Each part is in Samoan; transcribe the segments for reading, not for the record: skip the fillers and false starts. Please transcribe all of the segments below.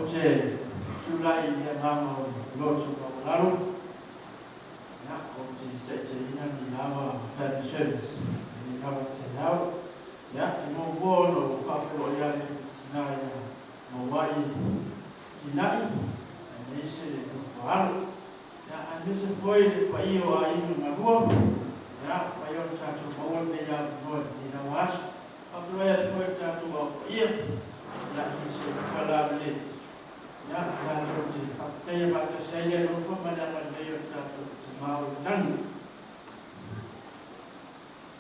Ou te tulai i le agaga o le loto maualalo, ia, ou te taitaiina lenei lava family service i lenei lava taeao. Ia, e muamua ona ou faafeiloai atu i le tina ia Mauai Finai, aemaise le nofo a alo. Ia, aemaise foi le paia o aiga galua, ia, ua mafai ona tatou maua lenei avanoa i lenei lava aso. Faafeiloai atu foi i le tatou Ao Paia, ia, i si ou fualalelei, ia, tatou te faafetaia faatasi ai le alofa ma le agalelei o le tatou Tama o i le lagi.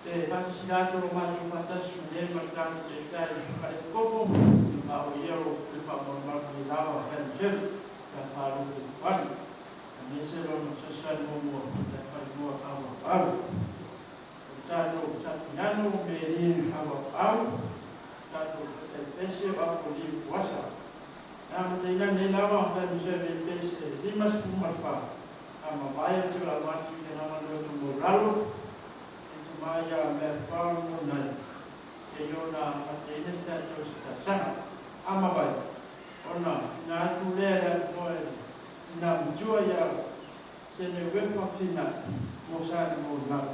Te faasilasila atu ua matou faatasi nei ma le tatou Taitai Faale-Epikopo, a o ia o lo o pule faamalumalu nei lava family service ia Faalupe Lepani, aemaise lona fesoasoani muamua ia Faimua Auapaau. O le tatou Sapinano Meri Auapaau, tatou Taitai Pese o Apoliu Puasa. E amataina lenei lava family service pe se 54 a mavae, ou te valaau atu i le agaga loto maualalo i le tama ia Meafao Monai e ona amataina se tatou talosaga. A mavae, ona tuuina atu lea le avanoa i le tina matua ia Seneuefa Finai mo sana molimau.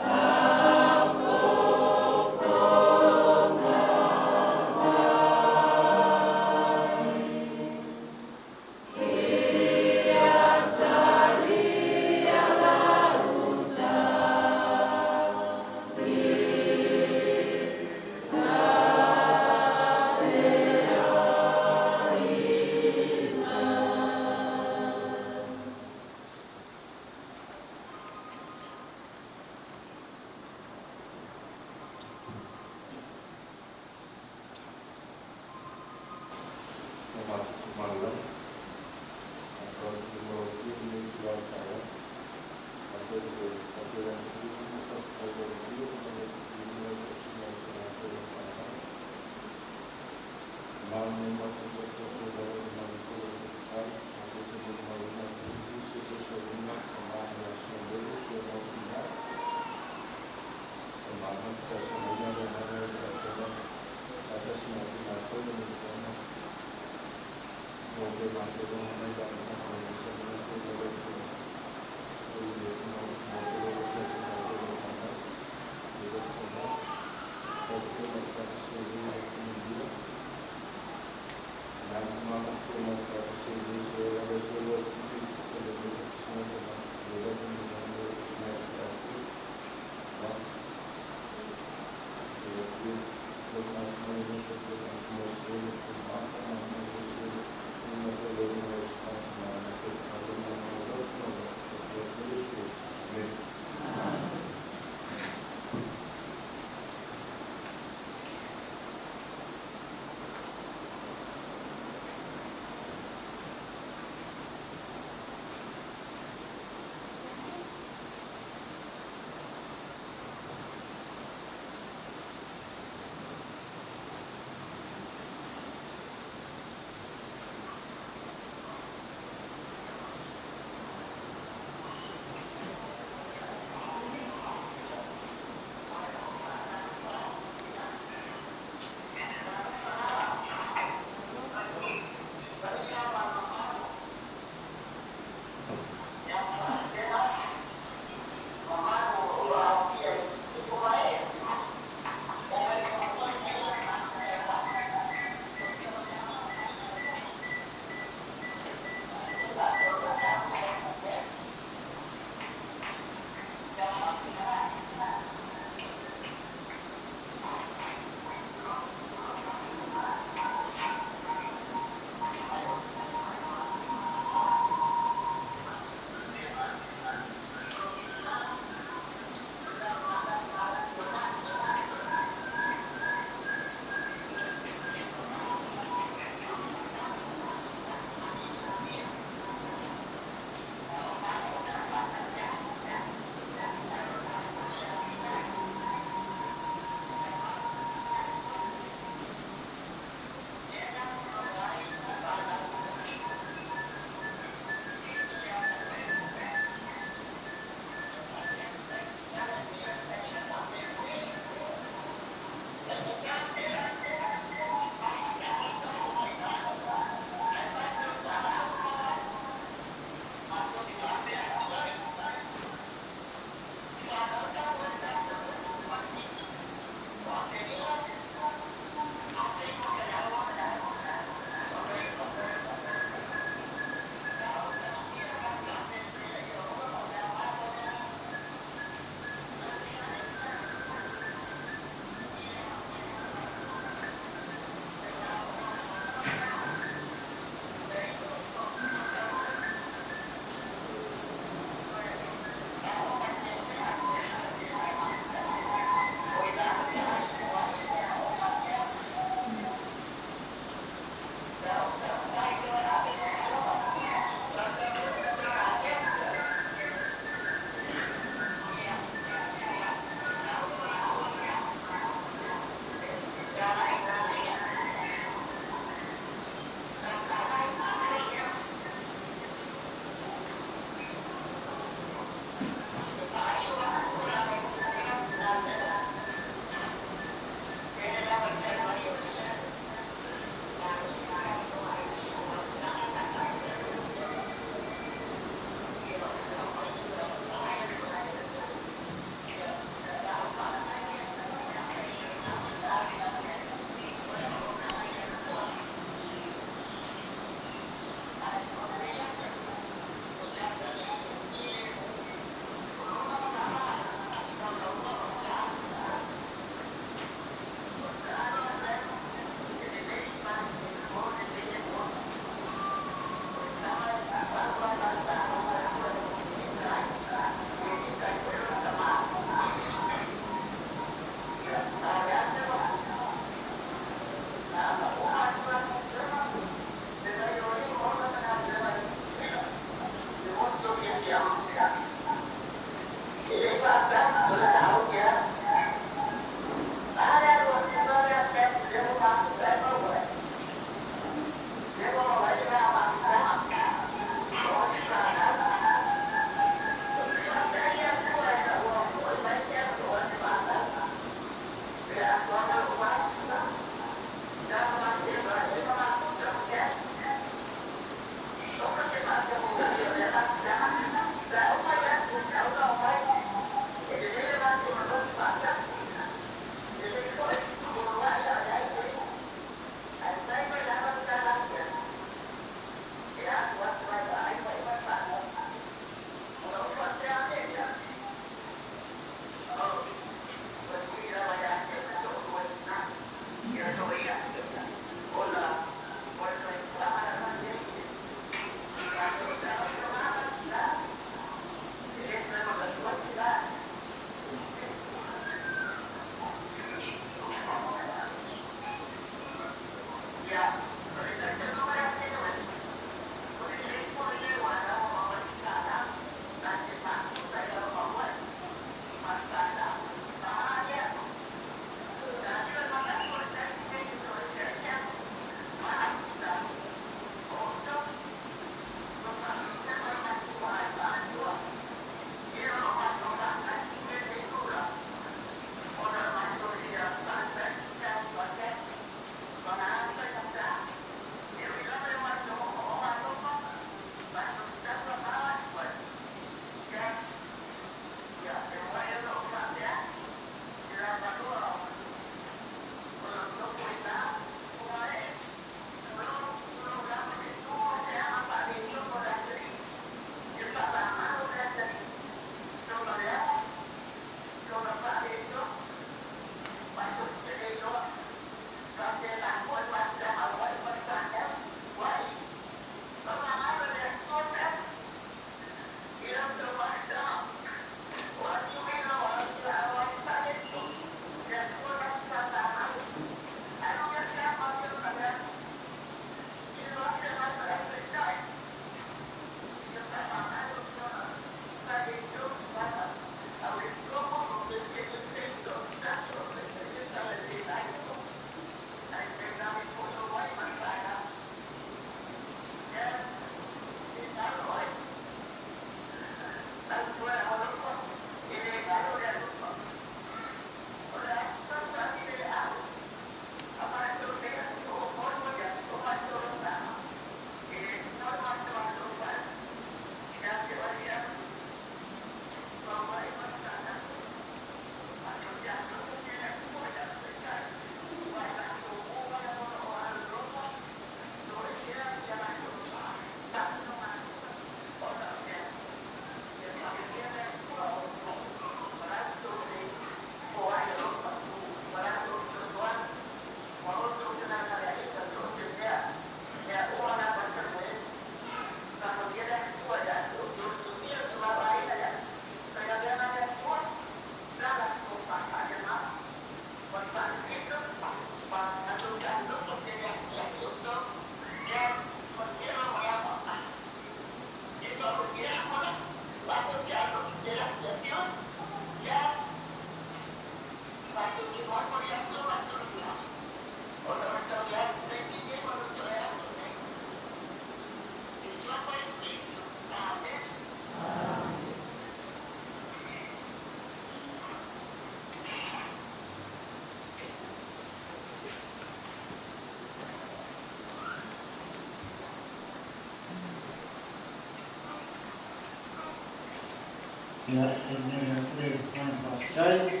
Ia, e momoli atu le agaga faafetai,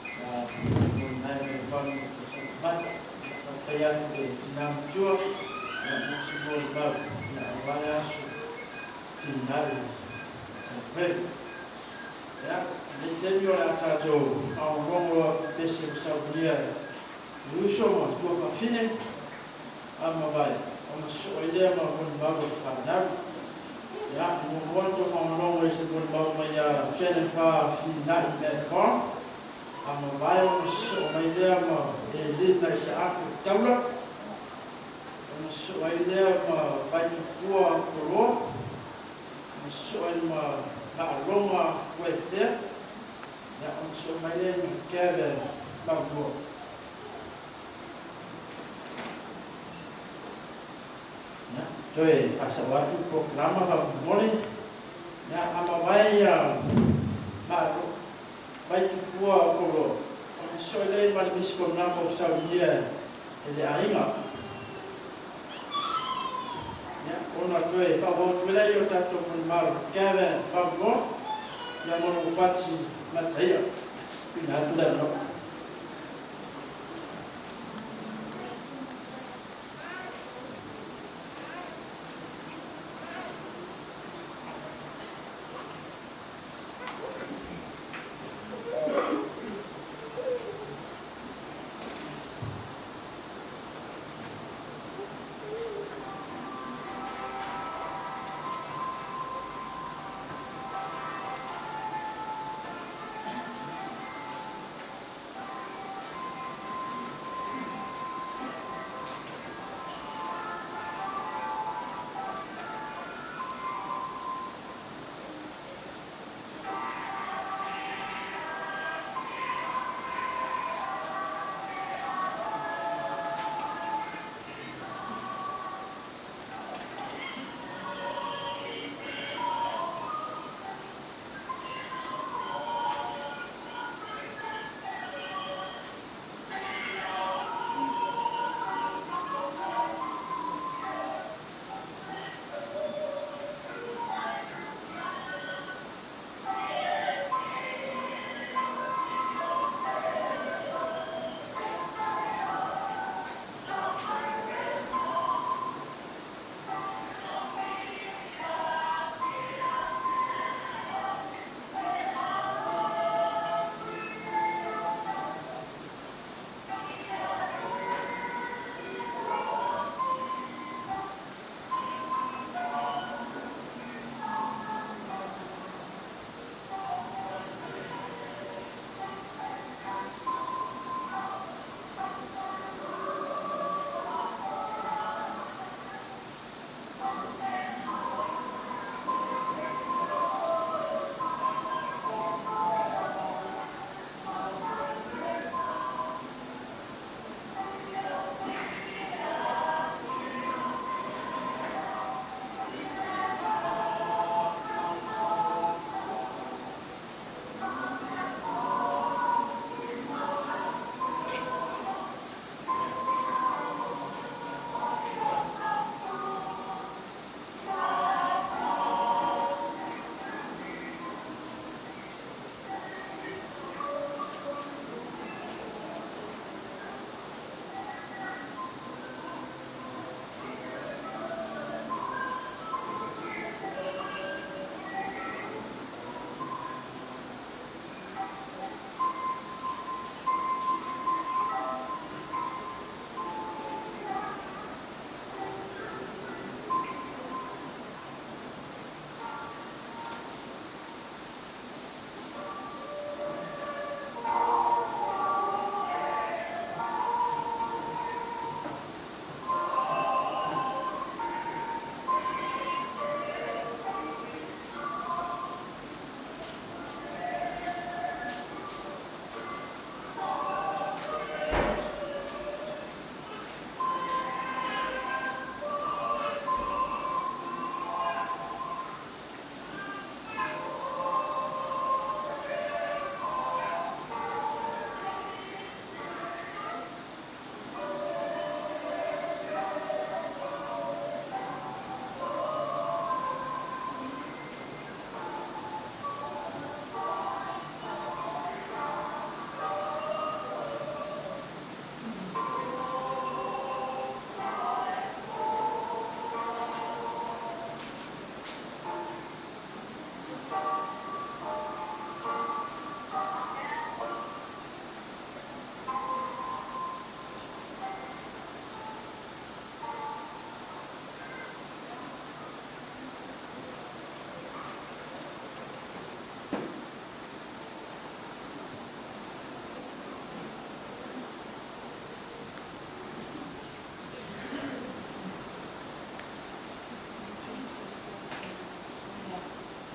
ia, momoli mai le vanu o Satumata. Ia, faafetai atu le tina matua, ia, mo se molimau, ia, aua le aso finai Samueli. Ia, lenei taimi o le a tatou faalogologo loa i pese ua saunia e uso ma tuafafine a mavae, ona sosoo ai lea ma molimau a le fanau. Ia, e muamua ona tou faalogologo i se molimau mai ia Jennifer Finai Medford, a mavae ona sosoo mai lea ma Elina Isaaku Taula, ona sosoo ai lea ma Vaitupua Toloa, ona sosoo ai ma Laaloga Uefea, ia, ona sosoo mai lea ma Kevin Maunua. Ia, toe faasao atu le polokalama faamolemole. Ia, a mavae ia Malo, Vaitupua Toloa, ona sosoo ai lea ma le musical number ua saunia e le aiga. Ia, ona toe faaauau atu ai lea i o tatou molimau Gavin Famuloa, ia ma Ropati Mataia. Tuuina atu le avanoa.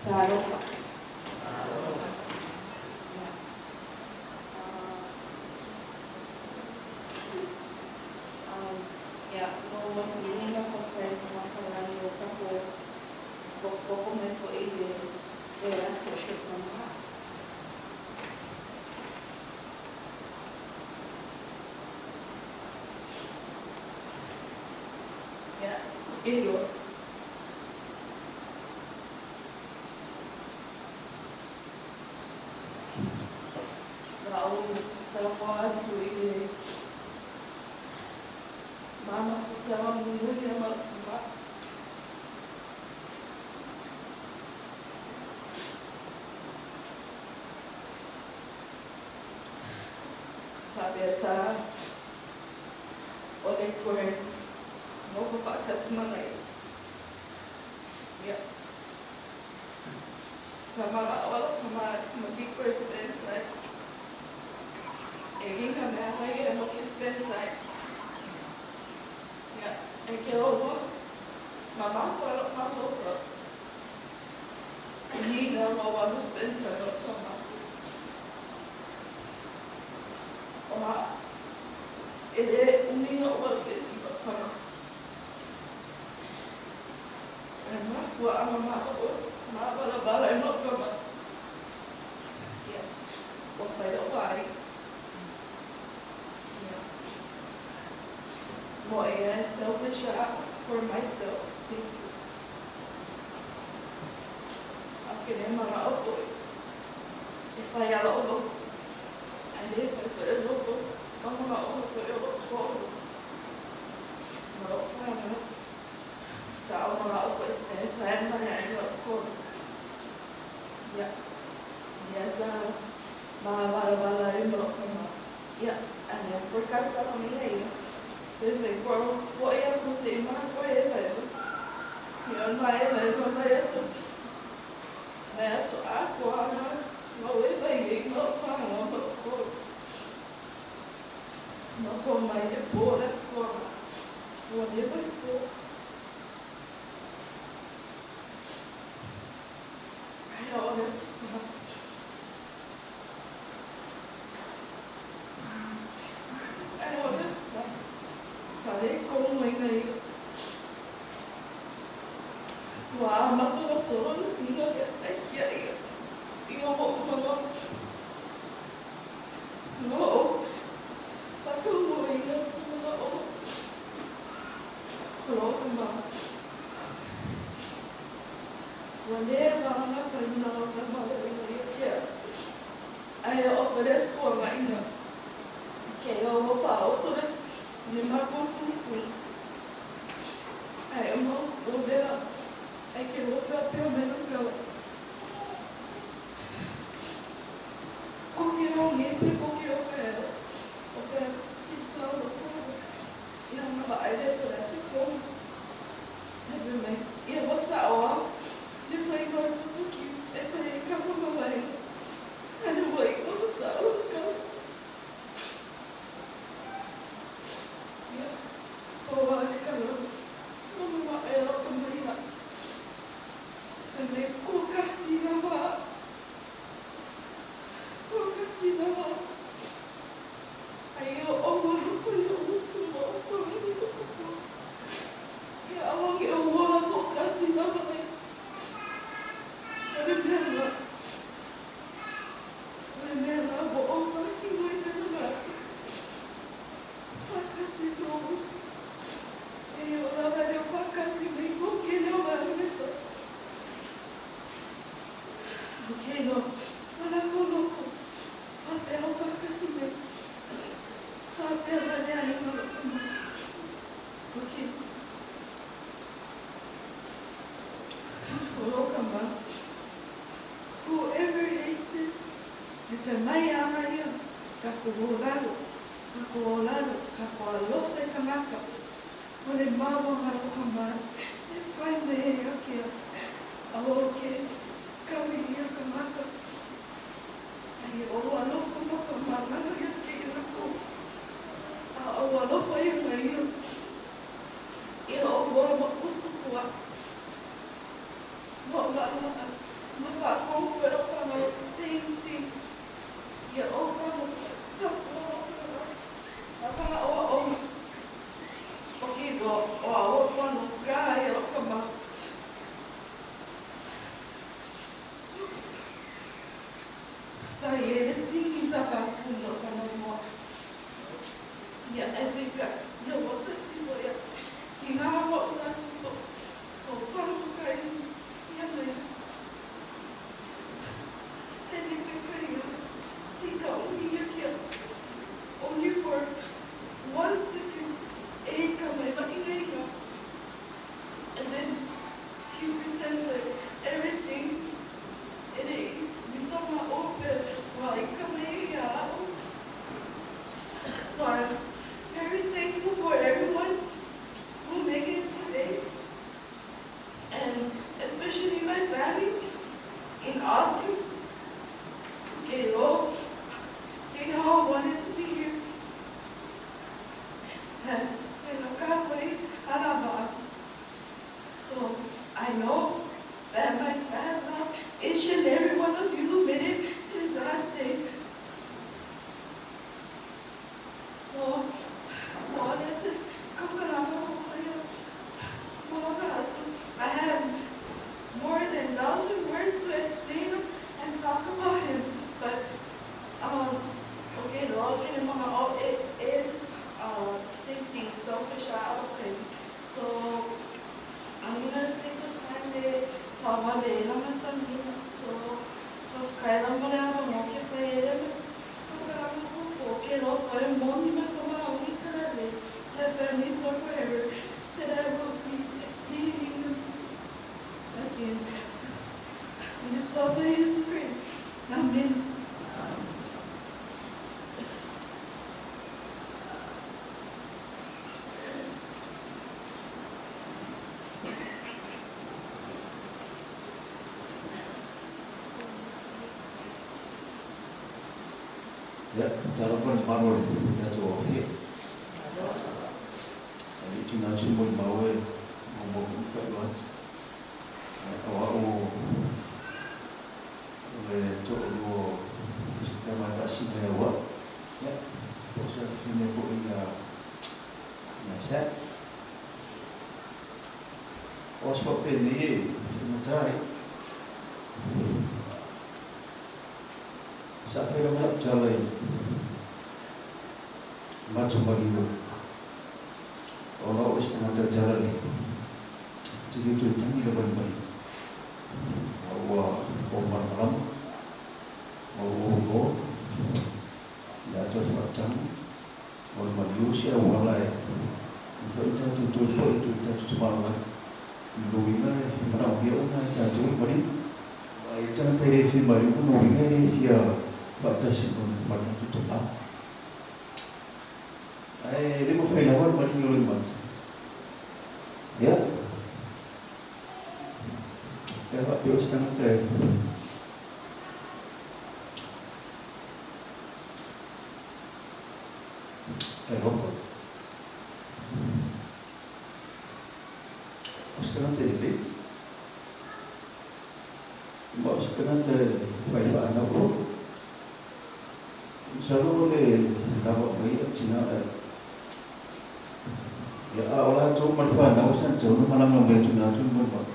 Sa alofa. Ia, mo masiliga faafetai i Tama o tatou pokopoko mai foi i le aso o si ou tama. Ia, e iloa. Ma ou talanoa atu i le ma mafutaga mulimuli a ma lou tama. Faapea sa o le toe nofo faatasi ma nai. Ia. Sa manao lou tama ma ke toe spend time. E ginga mea ngai e mo ke spend time. Ia, e ke oua, ma mafua lou mafaufau. I na ua alu spend time lou tama. O ha, e le umi o ua pesi lou tama. E mafua anga ma o, ma wala wala e lou tama. Ia, ua fai lou vai. Ia. Mo e selfish for myself. Thank you. A ke le manao foi. E fai ala o loko. Ai le fai foi e loko. Ma manao foi o loko kolo. Ma lou whanau. Sa o manao foi spend time ma le aiga o kolo. Ia. Ia sa ma wala wala e ma lou tama. Ia, a lea por casa da minha ia. Bebe, foi a cozinha, foi e bebe. Ia, vai bebe, vai eso. Vai eso água, ma ue vai e ma whanau ma kolo. Ma ko mai le pō le skola. Ua leva le pō. Ai o le sa. Ai o le sa. Fale komu mai ngai. Ua amata ua solo le luga le ai kia ia. Ia o mana. No o. Whakamuina mana o. Ko ma. Ua leva ana whai mana o whai mara ina ia kia. Ai o wharesko anga ina. Ke o o wha o sore. Ne mako suni suni. Ai o mo o vera. Ai ke o wha peo mena kala. Ko ke o nge pe ko ke o whaera. O whaera si sa o ko. Ia nga wa ai le pera se ko. E pe mai. Ia wa sa o a. Le whai mai pupuki. E whai e kafa mawai. Ane wai o sa o ka. Ia. O wa le kala. Mama wa e o ka maina. E me ko kasi na wa. Ko kasi na wa. Ai o o wa ko i o su wa ko ni ko ko. Ia awangi o wa ko kasi na wa. Ane mea Ane mea wa o wa ki wai na na. Whakasi no usu. E o la le whakasi me ko ke le o le to. O ke no. Ala ko loko. Whapelo whakasi me. Whapelo le ai no tama. O ke. O kama. Whoever hates it, e te mai ana ia, ka ko o lalo, ka ko o lalo, ka ko alofa e kanaka. O le maua o kama, e whai me e ake a o ke kawi ia kanaka. Ai o alofa mo ka manana ia ke ina ko. A o alofa ia mai ia. Ia o hoa ma kupu kua. Ma o la la, Ia o o o ki o o a o whanu ka ia lo ka ma. Sa ye le singi sa pa ku no ka no mo. Ia e pe ka ia o sa si mo ia. Ki ngā mo sa si so. O whanu ka i ia me. E te pe ka ia. I ka umi ia kia. Only for 1 second. E ka mai ma inga inga. And then he pretends like everything e le misa ma ope wa i ka mai ia au. So I'm very thankful for everyone who made it today. And especially my family in Austin. Gaylord, they all wanted to be here. And so I know that my dad loved each and every one of you who made it his last day. So, what is it? I have more than 1,000 words to explain and talk about him, but okay, Lord, in mga oh, it is same thing, selfish. Ah, okay. So I'm gonna take the time to whaawale langa sa mina. So, whawhakaela mo le ava mo ke whaere me. Whakaranga po ke lo whae moni me whamaongi karare. That families are forever. That I will be seeing you again. In the love of Jesus Christ. Amen. Ia, talofa le mamalu o le tatou aofia. E tuna atu molimau e muamua foi ona faailoa atu. O au o le toalua o si tama e faasino ia au. Ia, po o se afafine foi ia ia Sam. O aso faapenei e faigata ai. Sa fai lava lau tala i matou maliu ona o se tagata o tala nei. Ou te le toe tagi lava i le maliu. A ua ou malamalama ma ua ou iloa i le ata o le faataga o le maliu o se auala e mafai ona tatou toe foi atu i le tatou tamaoaiga. O lona uiga e manaomia uma e tatou le maliu. Aua e i ai tagata e le fia maliu, o lona uiga e le fia faatasi ma le tatou tama. Ae le mafai lava le maliu i lo le mata. Ia, pe a faapea o se tagata e alofa, o se tagata e lelei, ma o se tagata e fai faanau foi. Masalo o le lava mai o tina e ia a o latou ma le fanau sa tatau ona malaga mai atu ina atu le molimau.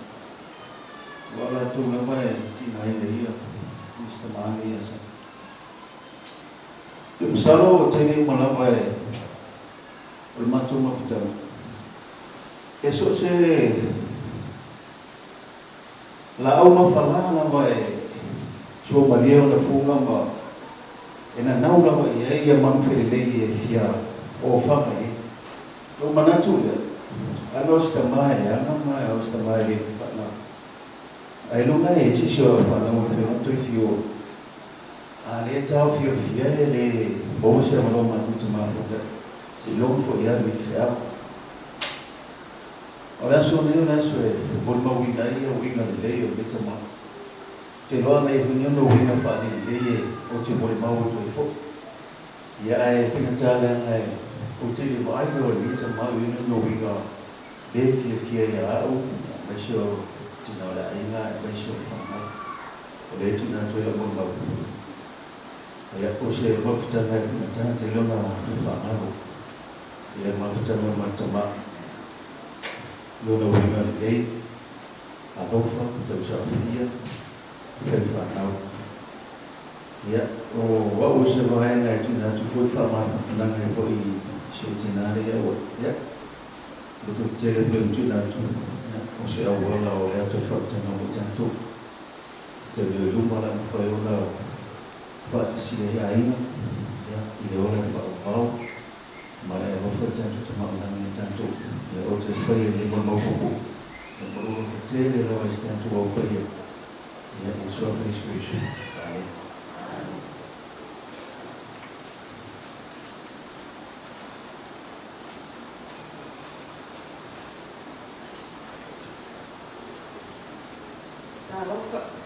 Aua o latou lava e tigaina ia i si tama nei ia sa. Te masalo o taimi uma lava e o le matou mafutaga. E so o se laau mafala lava e suamalie ona fuga ma e nanau lava i ai ia manu felelei e fia ofaga i ai. Lou manatu lea, ana o se tama e leaga ma o se tama e le faanau. Ailoga e ese si o lau fanau e feoga toe fio a lea taofiofia e le maua se avanoa matou tama fuatai seiloga foi ia le feau. O le aso nei o le aso e molimauina ai ia uiga lelei o lenei tama. Ou te iloa ana ia foi nei ona uiga faalelelei e ou te molimau atu ai foi. Ia ae faigata leaga e ou te le vaai loa i lenei tama o ia ona uiga le fiafia ia au, aemaise o tina o le aiga, aemaise o fanau. O lea e tuuina atu ai lau molimau. Ia, o se mafutaga e faigata tele ona faagalo i le mafutaga ma le tama i lona uiga lelei, alofa, tausaafia, fai fanau. Ia, o au o se vaega e tuuina atu foi faamafanafanaga ai foi i si ou tina lea ua, ia, loto tele pei ona tuuina atu, ia, o se auala o lea toe faautaga mo i tatou. Te taimi o i luma la e mafai ona faatasia ai aiga, ia, i le ola e faaauau, ma e alofa i tatou tamaoiga i tatou, ia, o te faia i lima maopoopo, ia, ma lou alofa tele lava i si tatou ao paia, ia, i le Suafa Iesu Keriso. Amene. Talofa.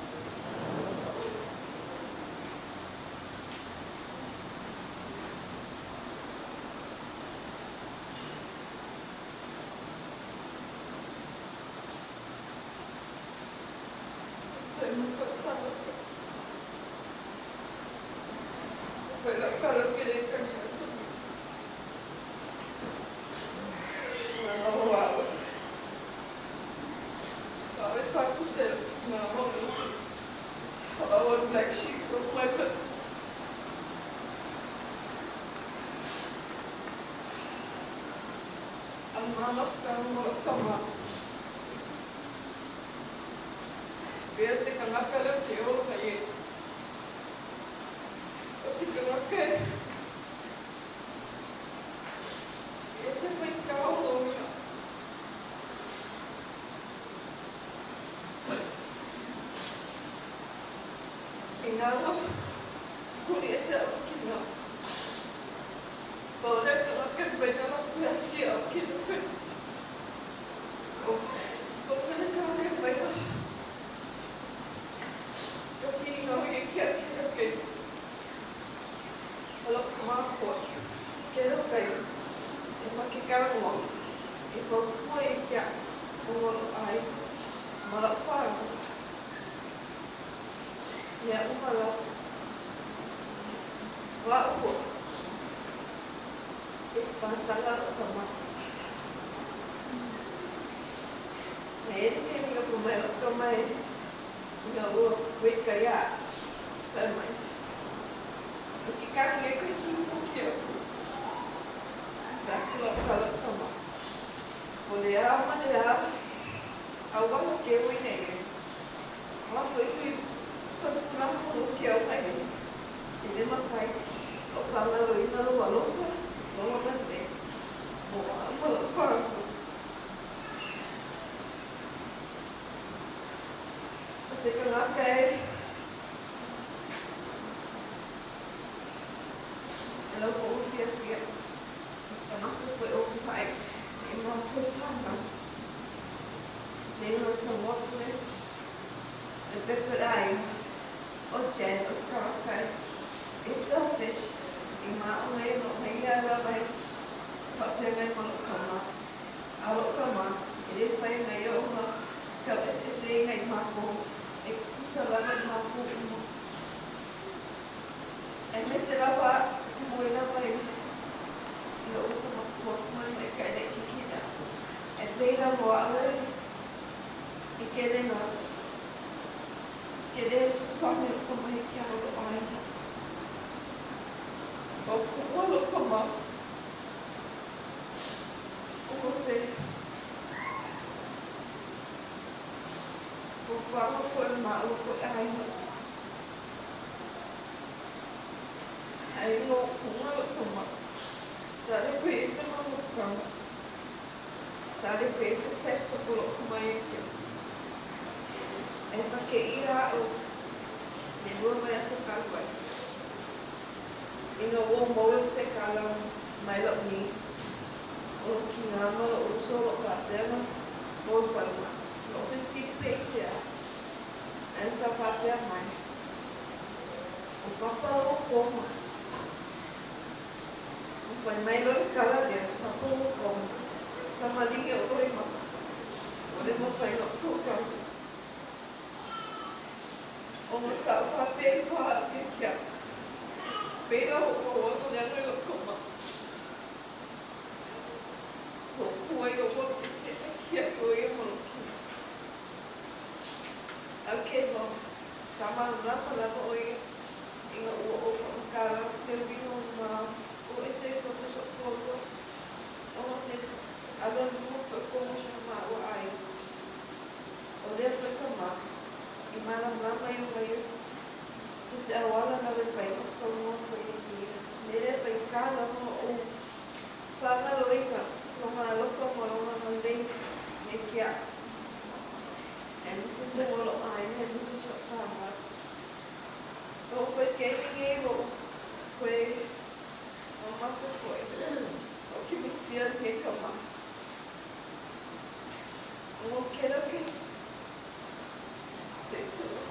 Pela o ko o le ano i lou koma. Hoʻokū ai lou loto i se ʻaki a ko ia ma lou kino. Au ke no, sa malamalama lava ʻo ia ina ua ou whakamataala atu te uiga o nā o ese e whai so kōrua ona se alu alu lua whai kō mo sona māua ʻāina. O lea whai ka mā, i malamalama i ona ia se se auala lava i whai ma ka mua ko ia ki ia. Me lea whai kā lava o Faagaloina lona alofa ma lona agalelei me ke aʻa. Aemaise tou o lou aiga, aemaise o soʻu whanau. Lou foi keimi nei lou koe mamafa foi o ke Mesia nei ka ma. O kela ke se tula.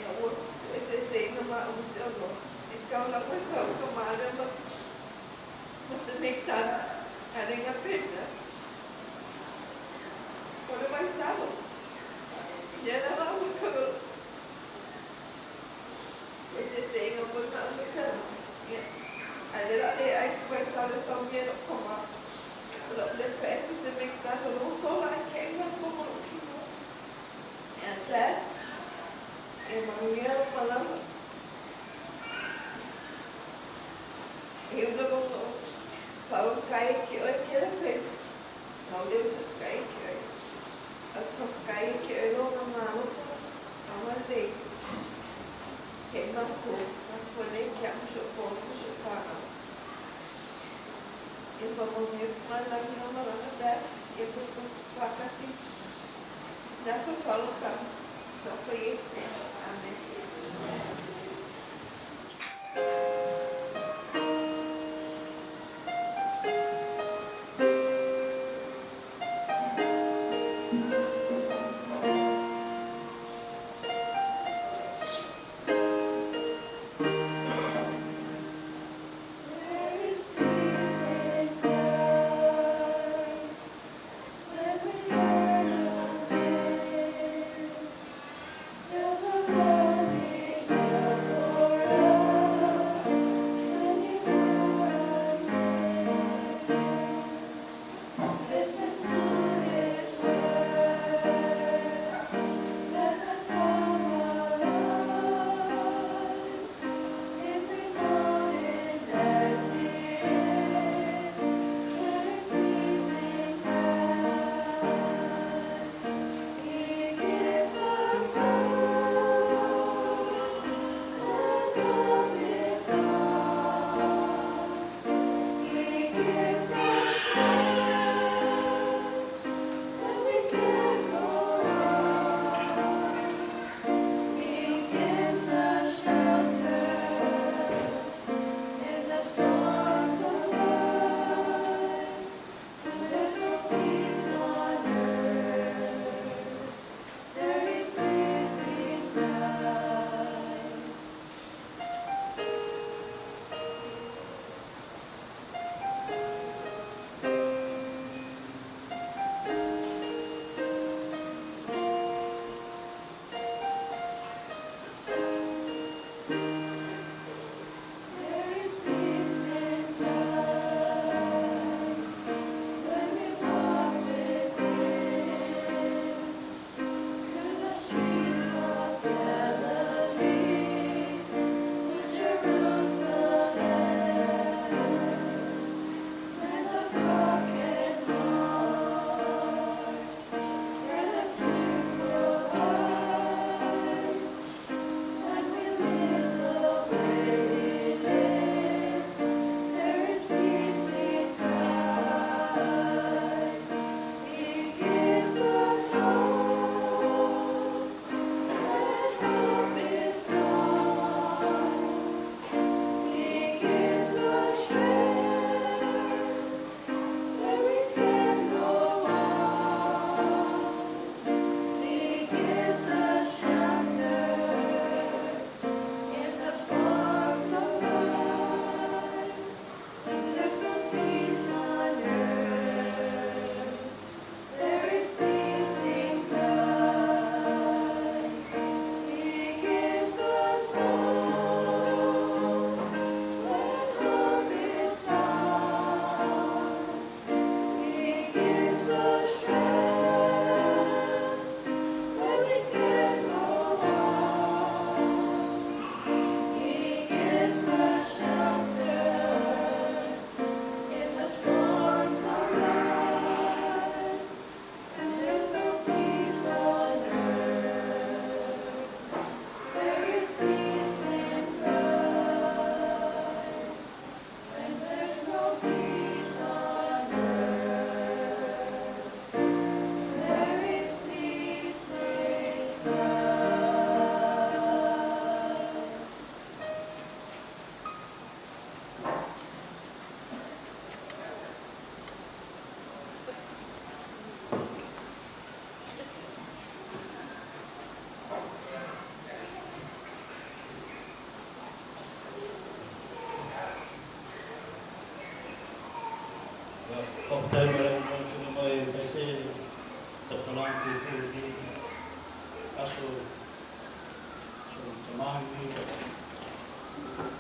Na ua tuueseeseina maʻu ma se aloha. E kau lau e sau ka male ma ma se meitana ale nga pena. O le mai salo. Ia na lau ma ka tuueseeseina foi maʻu ma se aloha. Ia ale la le ai se mai salo e sau mea lou ka ma. O lou le pe e se meitana lo sola ai ke nga komo lou kino. Ia Dad, e manuia lou malama. E una longa o whaokai ki oe kera kai nau leo saskai ki oe. A whawhakai ki oe longa ngā alofa a ngā lei. He ngā ko, ngā whale ki a muso ko, muso whānau. E whamanuia mai langi ngā maranga Dad, e pupu whakasi. Nā koe whaloka, so ko Yesu. Amen. There is peace in Christ when we learn of Him. Feel the love He had for us when He bore our sin. Listen to His word. Faapalagi foi lenei aso so tama nei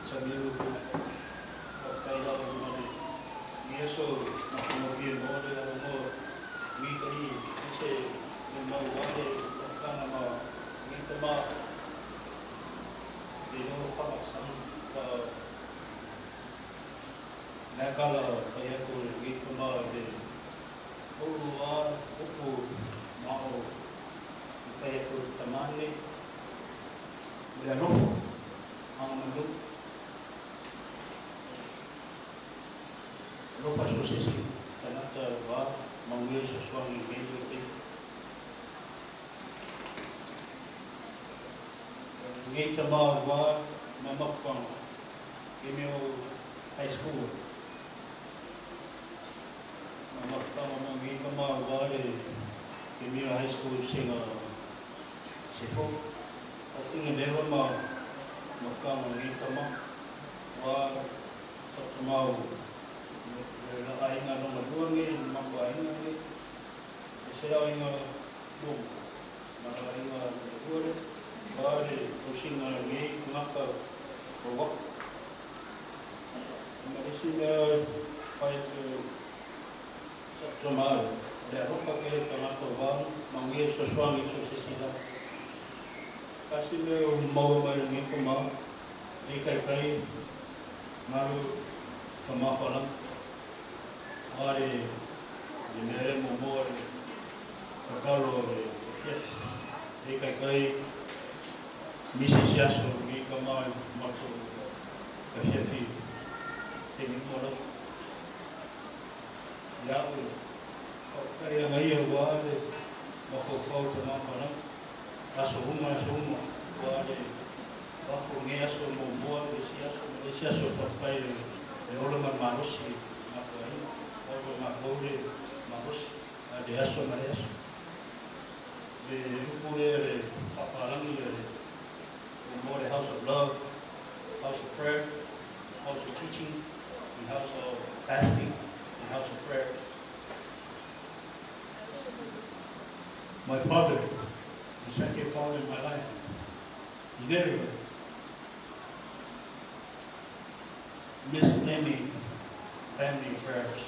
Samiru foi. Faafetai lava ma le i aso matagofie mo le avanoa ngi ka i ese le mau ale faafetaga ma ngi tama le loa faamasani fa mea kala fai atu le ngi tama le ulu a upu ma o i fai atu le tama nei le alofa agamalu alofa so se isi tagata ua manuia sosoagi i lenei vaitaimi. Lenei tama ua mamafuaga i mea o high school. Mamafuaga ma lenei tama ua le i mea high school sega se fou. Taufiga leva ma mafuaga lenei tama ua tautamau le la aiga lona lua nei le matou aiga nei. E se aiga luma ma la aiga lona lua lea. Ua le tausiga lenei tagata o waka. Ma le isi mea fai atu sa tama le alofa ke tagata o vanu manuia sosoagi so se sila. Kasi mea o maua mai lenei tama e kai kai malu ka mafalanga. Are le mea e momoa le tatalo le fiafi. E kai kai misi se aso lenei tama e matou ka fiafi te ni mo lau. Ia o faafetai aga ia ua le mafaufau tama palanga. Aso uma aso uma ua le wako nge aso momoa le si aso ma le si aso faafetai le le ola ma le malosi matou aiga. Ola matou le malosi a le aso ma le aso. Le upu lea le faapalagi le momoa le house of love, house of prayer, house of teaching, and house of fasting, and house of prayer. My father, the second father in my life, he never missed any family prayers.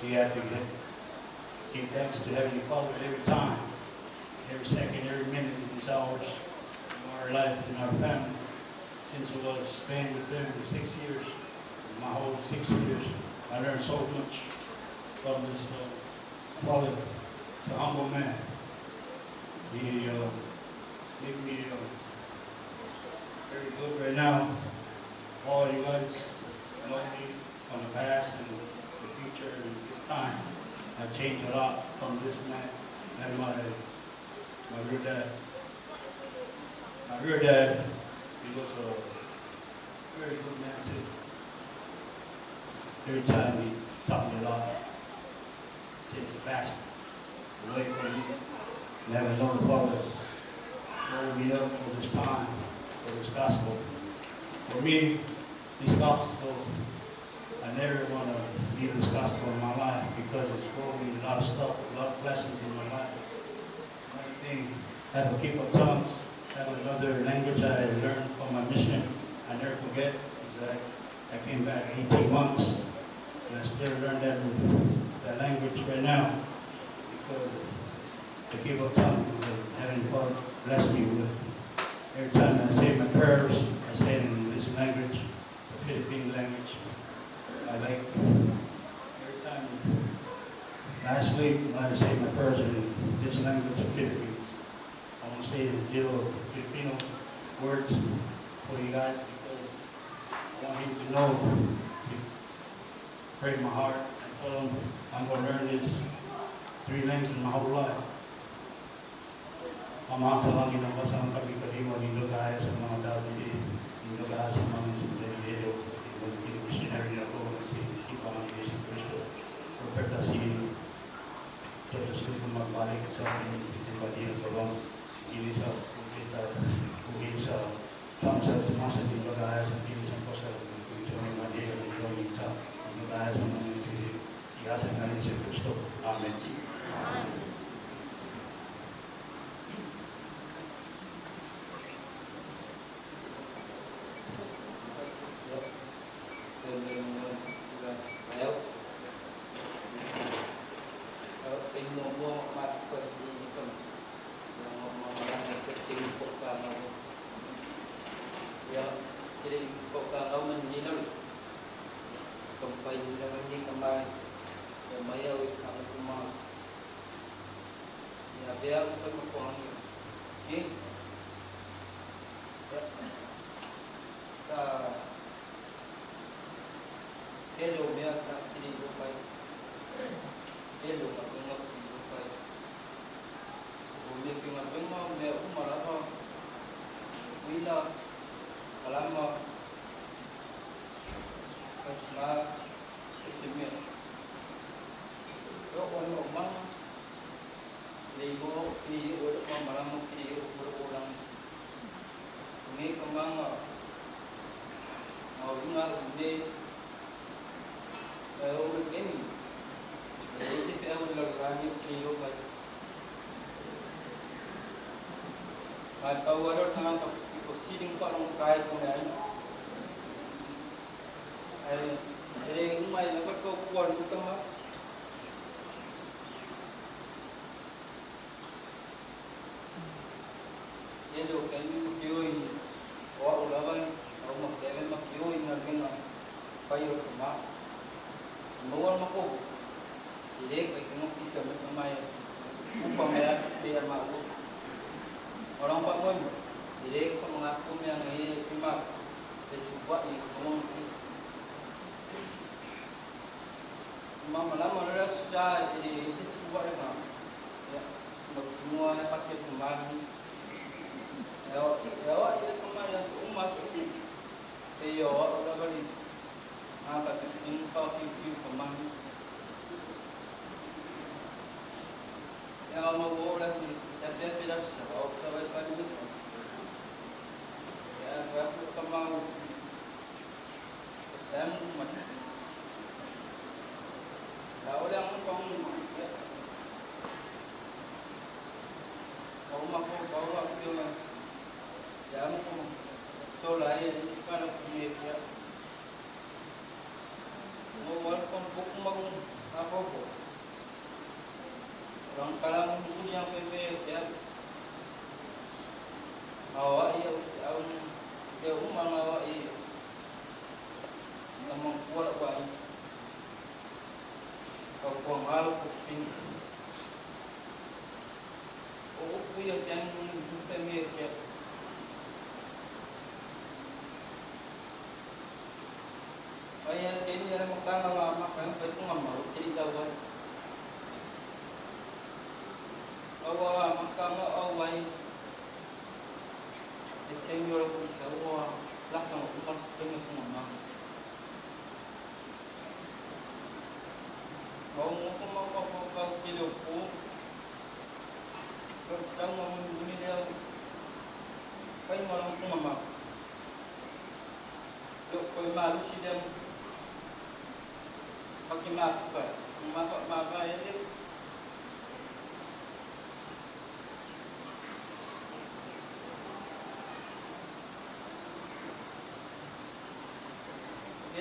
He had to give thanks to Heavenly Father every time, every second, every minute of his hours of our life and our family. Since I was staying with them for 6 years, my whole 6 years, I learned so much from this father. He's a humble man. He made me very good right now. All you guys know me from the past and the future and this time. I changed a lot from this man and my real dad. My real dad, he was a very good man too. Every time he taught me a lot. Since the past, away from me, and have another father hold me up for this time, for this gospel. For me, this gospel, I never want to leave this gospel in my life because it's brought me a lot of stuff, a lot of blessings in my life. One thing, I have a keep of tongues, I have another language I learned from my mission. I never forget, because I came back 18 months, and I still learn that language right now because the gift of tongues the Heavenly Father blessed me with. Every time I say my prayers, I say it in this language, the Philippine language. I like every time I sleep, I say my prayers in this language, Philippines. I want to say the little Filipino words for you guys because I want him to know, to pray in my heart. I told him I'm going to learn this three languages my whole life. Ama sa langit ang kasang kami kaliwa nindot tayo sa mga dati nindot tayo sa mga sinterero missionary ako si si Panginoon Yesu Cristo. Propeta si Joseph Smith magbalik sa amin sa bang ini sa kita ugin sa tang sa masa si bagaya sa ini sa kosa ito ni Maria ni sa nindot tayo sa mga Yesu Cristo. Amen. Pea u fai makuaga ke ia sa tele o mea sa kili o fai tele o galuega kili o fai o mea faigaluega o mea uma lava uila kalama faisina se mea e oo ane o maga le igoa o kili o le malamalama kili o o le olaga nei ka maga mauiga nei e o le keni e se feau i lalolagi o kili o fai mai pau ale o le tagata i ko sili ma faalogolokai po le aiga ae e lē uma ai lava le faupua a le tama. Tele o taimi ma tio i o a'u lava au ma keve ma tio i galuega fai o le tamā maua le makou e lē kaitaga pisa mai tama e ufa mai a pe a maua o laga faamoemoe e lē faamagātua mea gaia e ma le sua'i maua pisa malamalama o le aso sa e le ese sua'i ma ia mautinoa le fasi e tamā e o ia tama ia aso uma aso e ia o a'u lava le aga tufiga faafiufiu tamā ia maua o le afiafi le aso sa o sa vai fali me ia fa ku tama o sam ma sa o le anga fa ia o ma fo fa o ku yo sa mo ko so la e si fa la ku ye ia mo wal kon ko ku ma ku a fo fo rang kala mo ku ya pe me ia awa ia au e uma nga i na mangkua wa i ka ko ngalo ko fin o ku ia sen ku fe me ke ai an ke ni ara makanga nga makang fai ku ngam mau kiri dawa awa makanga awai e ke ni ora ku sa wa laka ku ma fe me ku ngam mau mo fo ma ma fo fa ke le ko ko sa ma mo ni le fai ma ku ngam lo ko ma lu si dem pa ki ma fa ma fa ma fa ele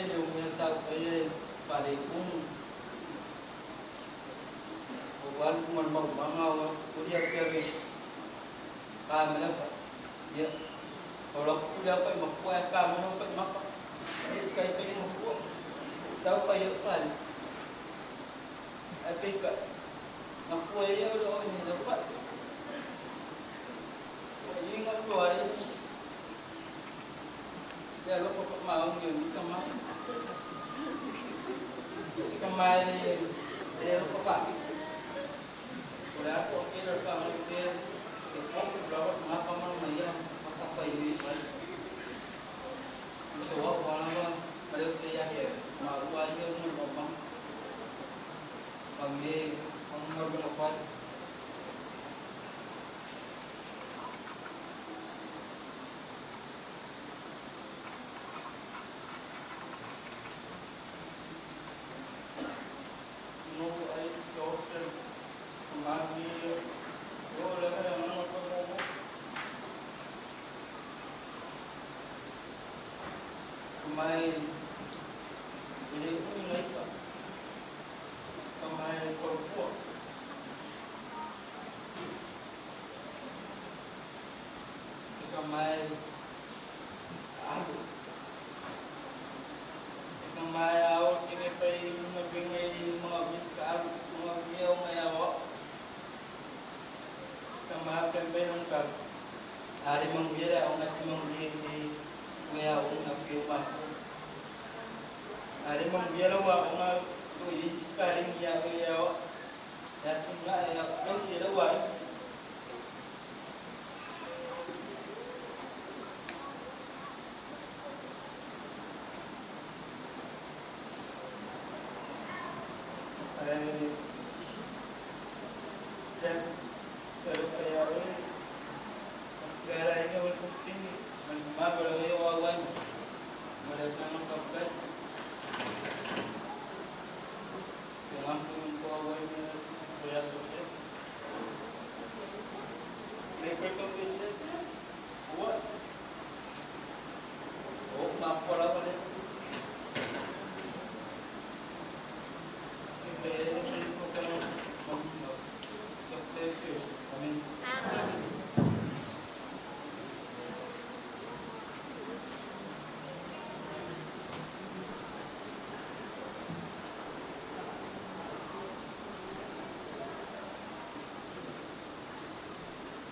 ele o meu sa ele pare kum o wal kum ma ma wa ko dia ke be ka me la fa ya o lo ku la fa ma ku ka mo fa ma pa e kai pe mo ku sa fa yo fa a pe ka na fu e yo lo ni la fa o inga ko ai ya lo fa ma o ni ni ka ma si ka mai e lo fa fa o la ko ke lo fa mo ke ke ko fu la wa ma pa ma ma ya ma ka fa i fa so wa wa la wa le se ya ke ma wa yo mo mo ma ma me ma ma lo fa. No ai doctor mami o la la ma ko mo mai ele ui ngai ka mai ko ko ka mai alu ka mai ao ke me pai ma bengai mga mis ka alu mga miau mai ao. ma pembe nong ka ari mang wira o ngati mang lie ni me a o nga ke ma ari mang wira wa o nga ko is karing ya ya ya tunga ya ko sira wa.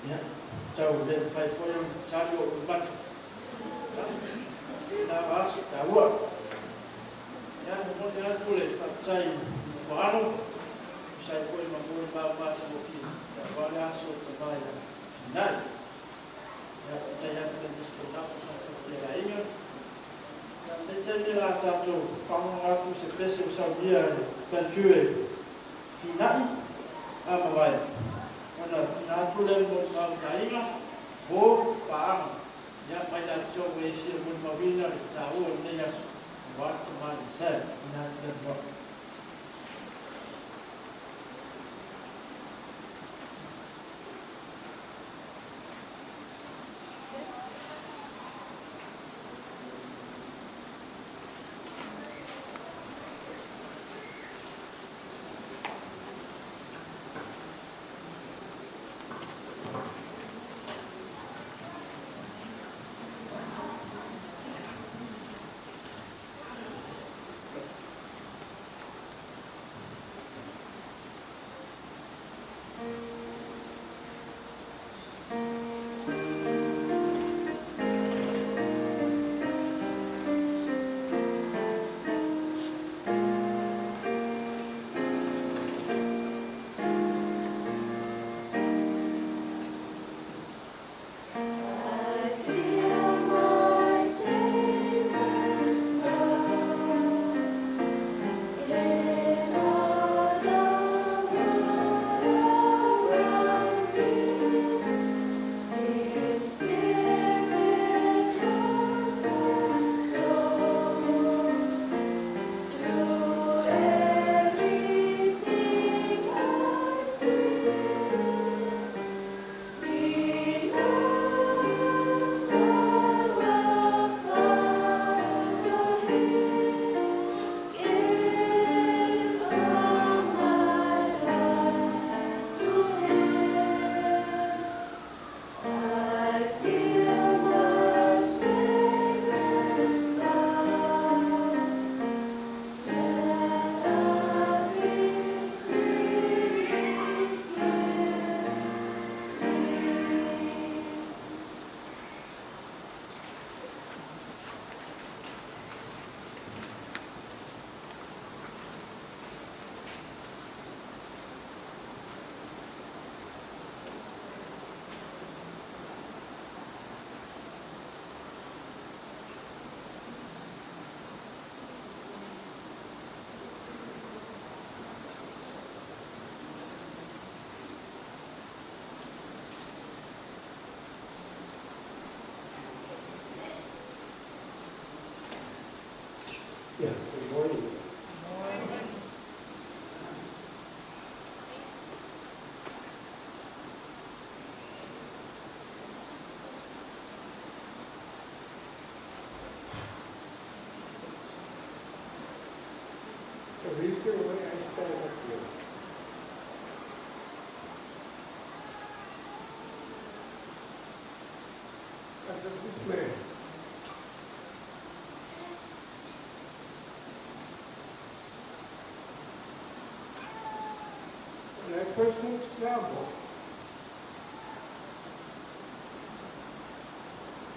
Ia, tau le fai foi o tali o kumati. Na vaso, ta ua. Ia, mo te atu le whakatai whaano. Sai foi ma mo ma ma ta mo fi. Ia wale aso te mai a pinai. Ia, o te atu le misto tapa sa sa te la inga. Ia, te tene la tātou whango atu se pese o saunia e whantua e pinai a mawai. Ona tina atu le mo mau tainga, mo paanga. Ia mai la tio e sia mo mawina le tāua nei aso. Wa se mai se, tina atu le mo. Yeah, good morning. Good morning. The reason why I stand up here because of this man. When I first moved to Samoa,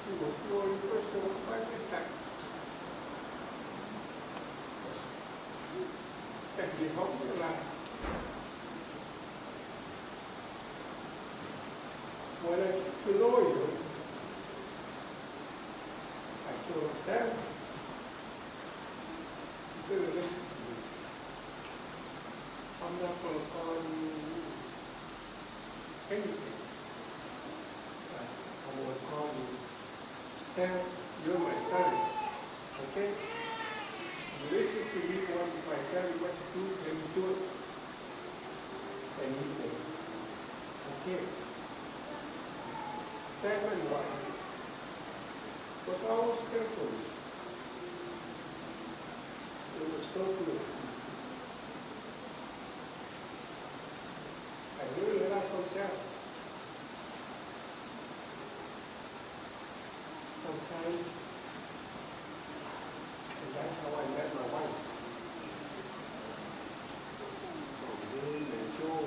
He was the only person who was by my side. And he helped me a lot. When I get to know you, I told him, Sam, you better listen to me. I'm not going to call you anything. But I'm going to call you, Sam, you're my son, okay? You listen to me when if I tell you what to do, then you do it. And he said, okay. Sam and wife was always there for me. It was so good. I learned a lot from Sam. Sometimes, and that's how I met my wife. From him and Joe.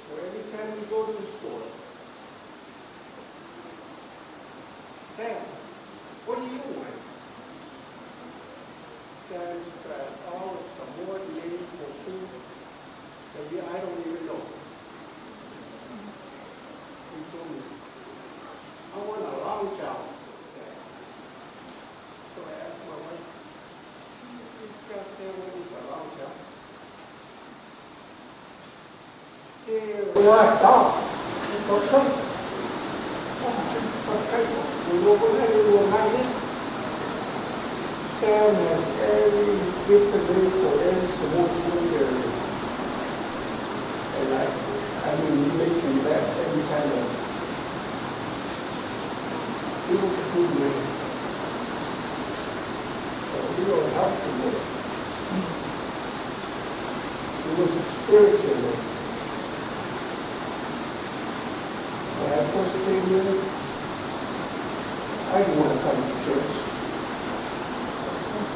So every time we go to the store, Sam, what do you want? Sam's got all the Samoan name for food that I don't even know. He told me, I want a long chow, Sam. So I asked my wife, can you please tell Sam what is a long chow? Say, what dog? For some. Sam has every different name for every Samoan food there is. And I mean, he makes me laugh every time. He was a good man. A real helpful man. He was a spiritual man. When I first came here, I didn't want to come to church. I said,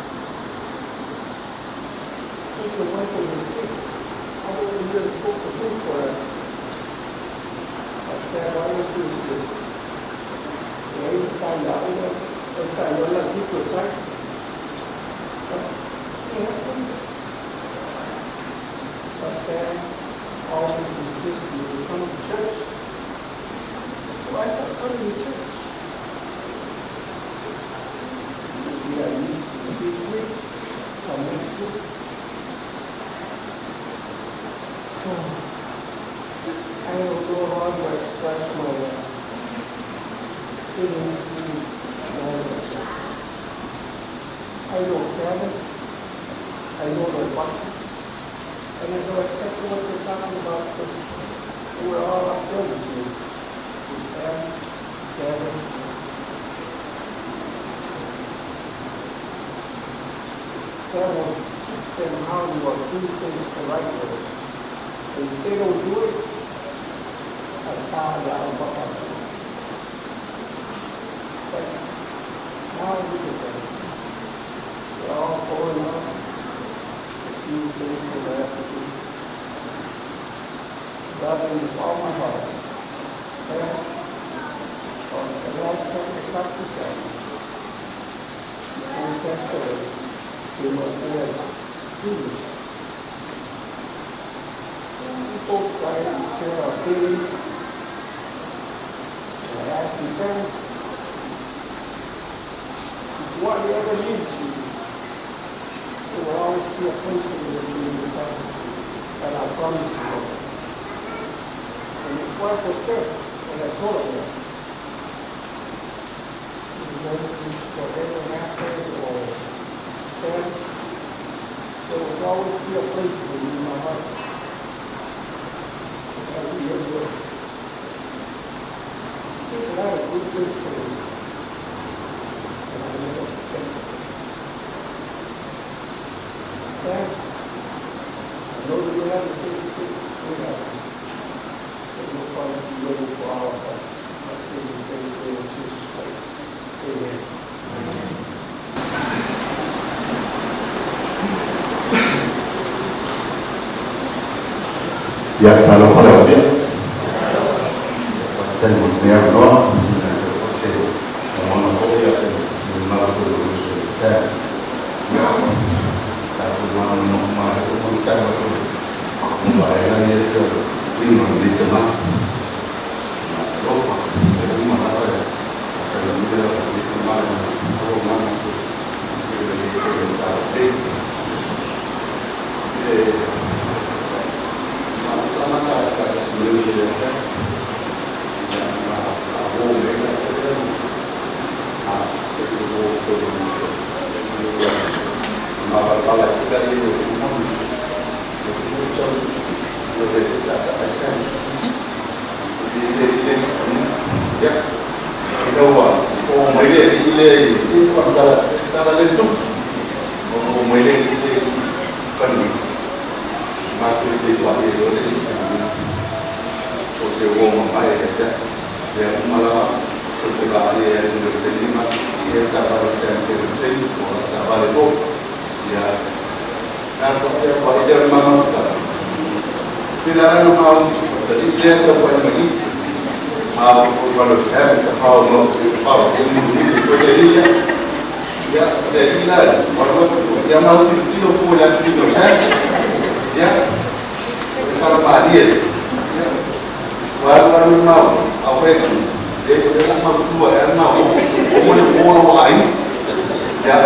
take your wife and your kids. I'm over here to cook the food for us. I said, I always insist. Every time that I went, every time I went, people time. But Sam always insisted to come to church. So I started coming to church. Maybe I missed this week, come next week. So I don't know how to express my feelings to this moment. I know Kevin, I know the wife, and I know exactly what they're talking about because we're all up there with me. With Sam, Kevin. Sam will teach them how to do things the right way. And if they don't do it, I bow down. But now look at them. They're all growing up, do things they have to do. Loving with all my heart. Sam, on the last time I talked to Sam, before he passed away, came up there and see me. So we both cried and shared our feelings. And I asked him, Sam, if what you ever needs you, there will always be a place in there for you to come. And I promise you that. And his wife was there, and I told her that. You know, whatever happened or said, there will always be a place for you in my heart. Because I be your will. Did a lot of good things for me. And I never forget them. Sam, I know that you have a safe trip to heaven. But you'll probably be waiting for all of us. I say these things in the name of Jesus Christ. Amen. Ia, talofa lau Afioga. Faafetai mo lenei avanoa. O se lagona foi a se molimau foi o le uso ia Sam. Ia, tatou manumanu uma lea ua tau atu i vaega ia e pei o le uiga o lenei tama. Ma alofa, e uma lava e faatalagia lenei tama i lana auaunaga foi i lenei tele o Talalelei. E sa mata faatasi ma le uso ia Sam. Ia, ma uo mai ai latou lea ma ese uo tolu o uso. Ia, mavalvala ai foi la ia o uma uso. E te uso o le tata ai Sam. I le le ia ina ua o mai le i le se ko tala tala le tu o mai le i le pani ma tu le wa le lo le o se o ma mai e te le uma la o te va e te le te ni ma ti e ta va se te le te o ta va le fo ia na ko te wa i le ma ma ta te la na ma o te li le sa wa ni ma o wa lo se te fa o no te fa o ni ni ni ko te li ya ya le li la wa lo ya ma o ti o fu la fi no se ya te fa ma li ya wa wa lo ma a we tu le le la ma tu e na o o mo le o wa ai ya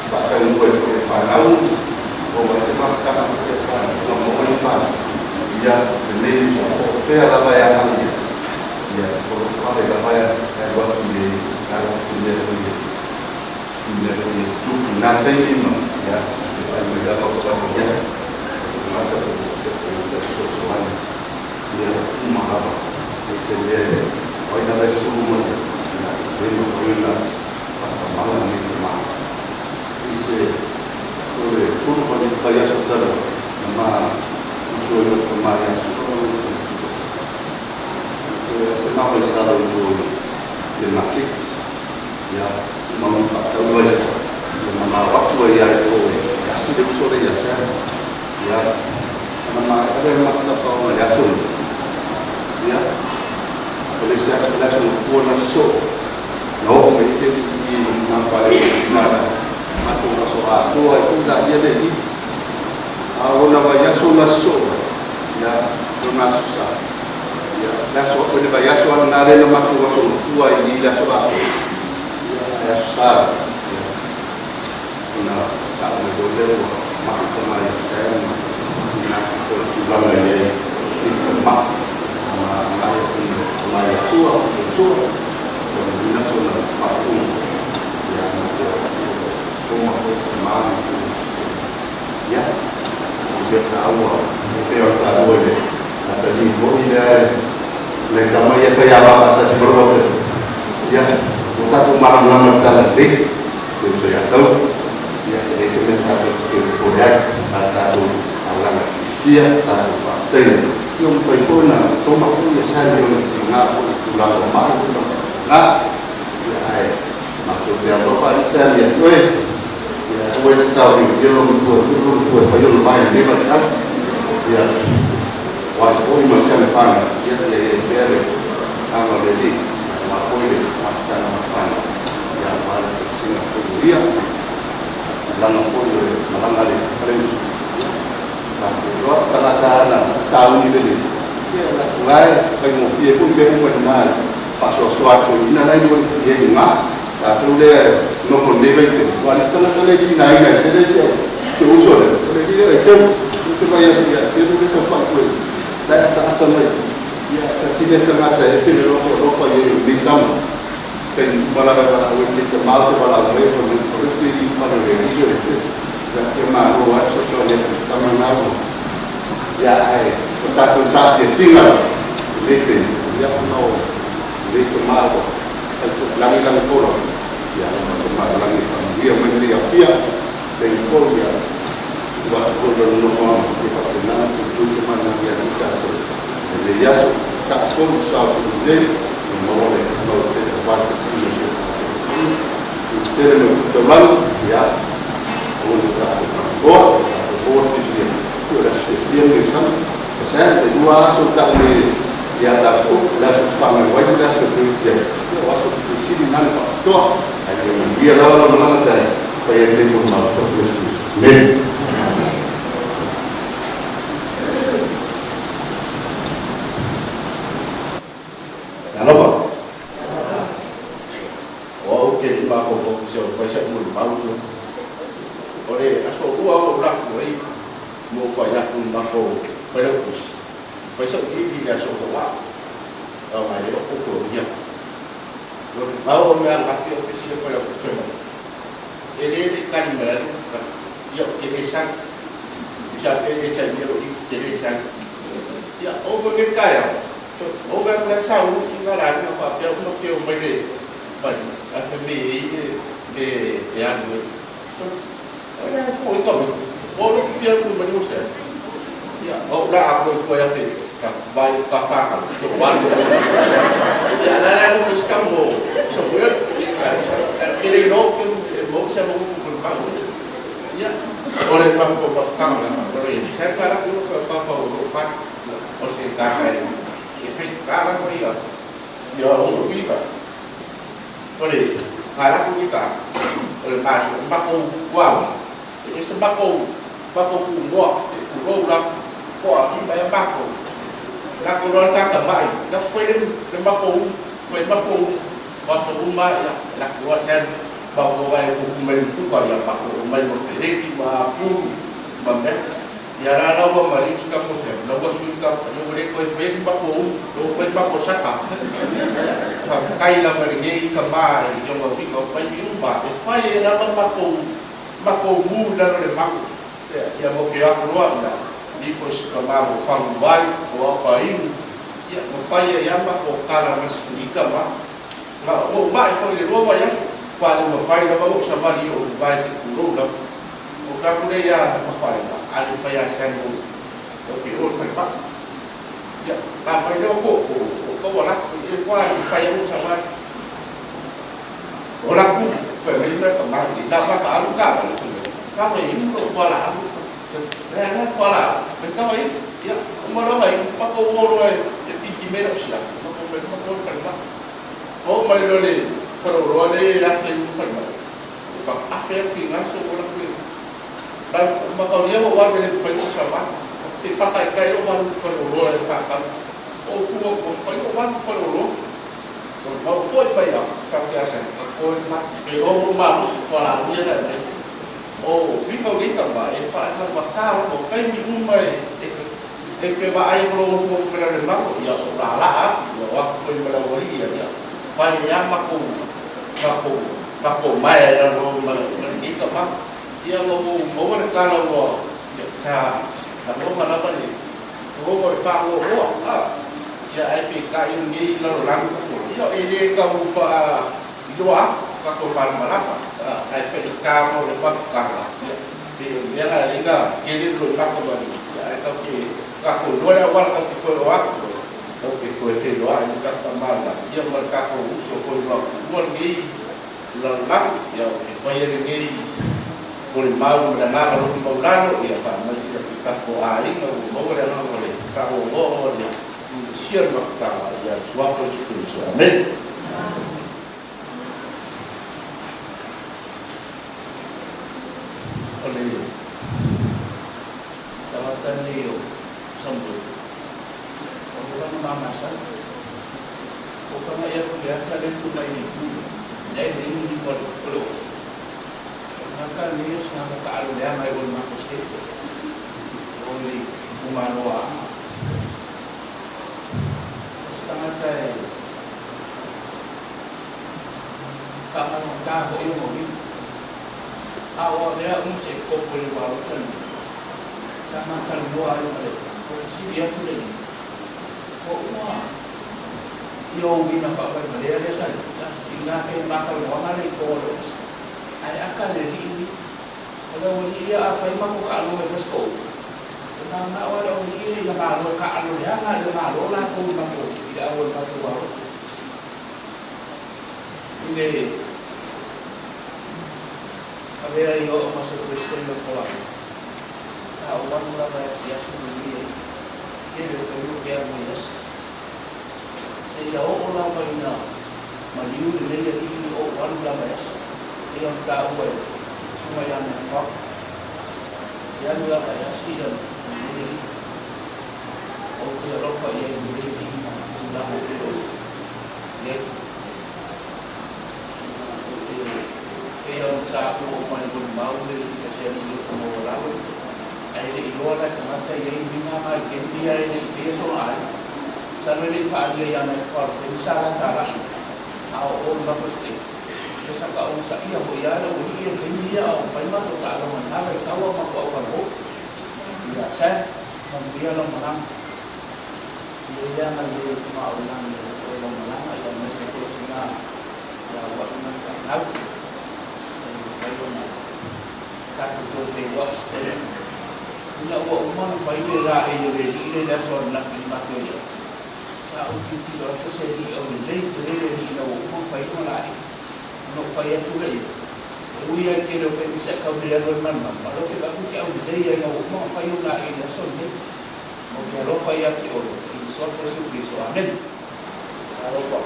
pa ta un ko e fa na u o wa se ma ta ma e fa na mo o fa ya le so o fe la va ya ma ya o fa le la va ya e wa tu le na la se le le le le tu na te ni ma ya te fa le la ko sa ya te ma ta ko se ko te so so ani ya uma la va e se le o ina le su mo ya le no ko ina pa ta ma la ni te ma i se o le tu ko ni pa ya so ta ma uso e ko ma ya su ko te se ma vai sa lo le market ya ma mo fa ta lo esa ya ma ma wa tu ya o ya su de uso le ya sa ya ma ma ale ma ta fa ma ya su ya o le sa la su ko na so no me te i na fa le na ma tu ma so a tu ai tu la ya le i a o na va ya so na so ya no na su sa ya la so o le va ya so na le no ma tu wa so fu ai i la so a ya ya sa ya na sa me do le wa ma ta ma ya sa ma na ko tu la ma ye ti fa ma sa ma ma ya tu ma ya su a su te na so na fa u ya na te ko ma ko ma ya o ta ua e pe o ta ua le a ta ni fo i le le tama ia fai ala pa ta si moro te ya o ta tu mara na ma ta la le te so ya tau ya e se me ta te ke ko ya a ta tu ala na fia ta tu pa te ki o mai fo na to ma ku ya sa ni o na si na ko tu la ma ma tu na ya ai ma tu te alo pa ni sa ni tu e ya o e tau ni yo lo tu tu lo tu fa yo no mai ni ma ta ya wa o i ma sa me fa na ya ya ya pere anga le di ma ko ile ma ta na ma fa ya fa na te singa fo ia langa fo le ma langa le pare usu la ko ta la ta na sa uni le ya la tu ai kai mo fie fo be mo na pa so so atu ina lai no ye nga ta tu le no fo ne be te wa le sta na le ti na ina te le se se uso le le di le te te va ya ya te le sa pa ku la ata ata mai ya ta si le tangata e se le lo lo fa ye ni tam te mala ga la we ni te ma te bala we fo ni ko te di fa le ni le te ya ke ma lo wa so so le te sta ma na ya ai o ta tu sa te finga le te ya no le te ma lo ai tu la ni la ko lo ya ma te ma la ni fa ia me ni ya fia le fo ya wa ko lo no ko ke fa na tu te ma na ya ni ta te le ya so ta fo sa tu le no le no te wa te tu no se tu te le tu te la ya o no ta ko ko o fi fi tu la se fi ni sa sa le dua so ta le Ia tatou, o le aso e te faagalo ai ma le aso e te oti ai, ia o aso pito sili na le faapitoa. Ae ia manuia lava lau malaga sa e faia lenei molimau so Iesu Keriso. Amene. Talofa. O au ke le mafaufau i se fai sa mo le mau so. O le aso ua o la ko ai mo fai aku ma ko fai lau pusi. Fai sa i le aso ko wa. Au mai le o ko ia. O le mau o mea ngafi ofisi le fai lau pusi mo. E le le kani mea ia o ke le sang. Isa pe le sa ia o i ke le sang. Ia o fo ke kaya. O ga kula sa u i nga la ni fa pe o ke o mai le mai a fe me i le le le anu e. O le ko i ko me. O lo ki fia ku mai o se. Ia o la a ko ko ya fe ka vai ka fa ka to wa. Ia la la no ska mo so ko e le no ke mo se mo ko ko pa. Ia o le pa ko pa ka na o le se pa la ko fa pa fa o fa o se ka ka e fai ka la ko ia. Ia o wi ka. O le ka la ko ka. O le ma ma ko wa. E se ma ko ma ko ku mo ku ro la ko a i mai ma ko. La ko ro ka ka mai. La foi le ma ko foi ma ko wa so u ma ia la ko wa sen ba ko vai ko ku mai ku ka ia ma ko mai mo fe ma pu ma me. Ia la la wa mari ska mo se la wa su ka yo le ko fe ma ko lo fe ma ko saka. Ka kai la mari ngi ka ma yo ma wi ko pa ni ma e fai e la ma ko ma ko mu la le ma ko. Ia mo ke aku loa la ni fo ska ma mo fa mo vai o pa i ia mo fai ia ma ko kala ma sika ma ma o ma e fo le lo wa ya pa le mo fai la ma o sa ma li o vai se ku ro la o fa ku le ya ma pa ma a le fai a sa mo o ke o fai pa ia ma fai lo ko ko ko wala e kwa i fai mo sa ma o la ku fai me na ka ma ni na fa ka alu ka le fai ka me i mo fa la alu le na fa la me ka i ia o mo lo mai pa ko wo ro e pi ki me lo sia ma ko me ma ko fai ma o mai lo le fa ro ro le la fai mo fai ma fa a fe pi nga so fo la ku ba ma ka ni o wa le fai mo sa ma te fa kai kai o wa fa ro ro le fa ka o ku o fai o wa fa ro ro o ma foi pa ia fa ke asa ka ko fa e o ma mo si fa la ni la ne o vi ka li ka ma e fa na ma ka o kai mi u mai e e ke va ai lo fo fo le ma ko ia o la la ia wa fo ma la ri ia ia fa ia ma ko ma ko ma ko mai ia lo ma ni ka ma ia lo mo wa ka lo mo ia sa la mo ma la ba ni o mo fa o o a ia ai pe ka i ni la lo la ko ia e le ka u fa loa ka ko pa ma la ai fe ka mo le pa ka la ia pe me la le ka ke le lo ka ko ba ni ia ai ka ke ka ko lo la wa ka ko lo a ko ke ko fe lo a i ka ta ma la ia ma ka ko u so fo lo mo ni la la ia e fa ia ni ko le mau la na lo mo la lo ia fa ma si ka ko a i ka mo le na mo le ka ko mo mo le sia ma fa ia sua fo tu amen. O le tagata nei o Samoa o le lana mamasa o kana ia ku le ata le tu mai ni tu le le ni ni ko o le ofi o ka nei o sa ka alo le mai o le mako se o le umaloa o se tagata e ka mano ka ho i o mo a o lea un se kopo le wa o tanu sa mata loa ai ma le o fisili atu le o ua i o wina wha wai ma lea lea sa i ngā ke maka loa ngā le ko o le ofisi ai aka le li i o le o li ia a whai mako ka alo e fasko o ngā ngā o le o li ia ia ngā lo ka alo lea ngā le ngā lo la ko i mako i le au e mako wa o i le avea i o ma se presidente o la a o wanu la vai si asu ni e ke le o ke ke a mo yes Seia oo lava ina maliu lenei alii o ou alu lava e asi, pei ona taua e le Susuga ia Meafau. Ou te alu lava e asi lenei alii. Ou te alofa i ai i lenei alii ma tulaga e pei ona i ai. Ou te pei ona taua uma e molimau le se alii loto maualalo, ae le i iloa la e tagata e i ai uiga na i taimi ia e le i faia sona aiga. Masalo e le i faaalia ia Meafau i le taimi sa lata alai ai, a o o i le matou estate. Ia sa ka onosaia foi lava le aualii ia i le taimi ia a o fai matou taaloga i lena vaitau a o matou auala hou. Ia Sam, manuia lau malaga. Ia i le agalelei o le Tama o le Lagi ia te oe lau malaga, ia aemaise foi o tina ia auai ma le fanau. E mafai ona tatou toe feiloai i se taimi. Ina ua uma ona fai le laei a le alii lea i le aso ananafi i le matou iai, sa ou tilotilo atu se alii aulelei tele le alii ina ua uma ona fai lana laei. Ona ou fai atu lea i ai, E ui lava i le tele o taimi sa e tau le alu ai malumalu, a o lea ou te vaai atu e te aulelei lava ina ua uma ona fai ou laei i le aso lenei. Ou te alofa ia te oe, i le Suafa o Iesu Keriso. Amene. Talofa.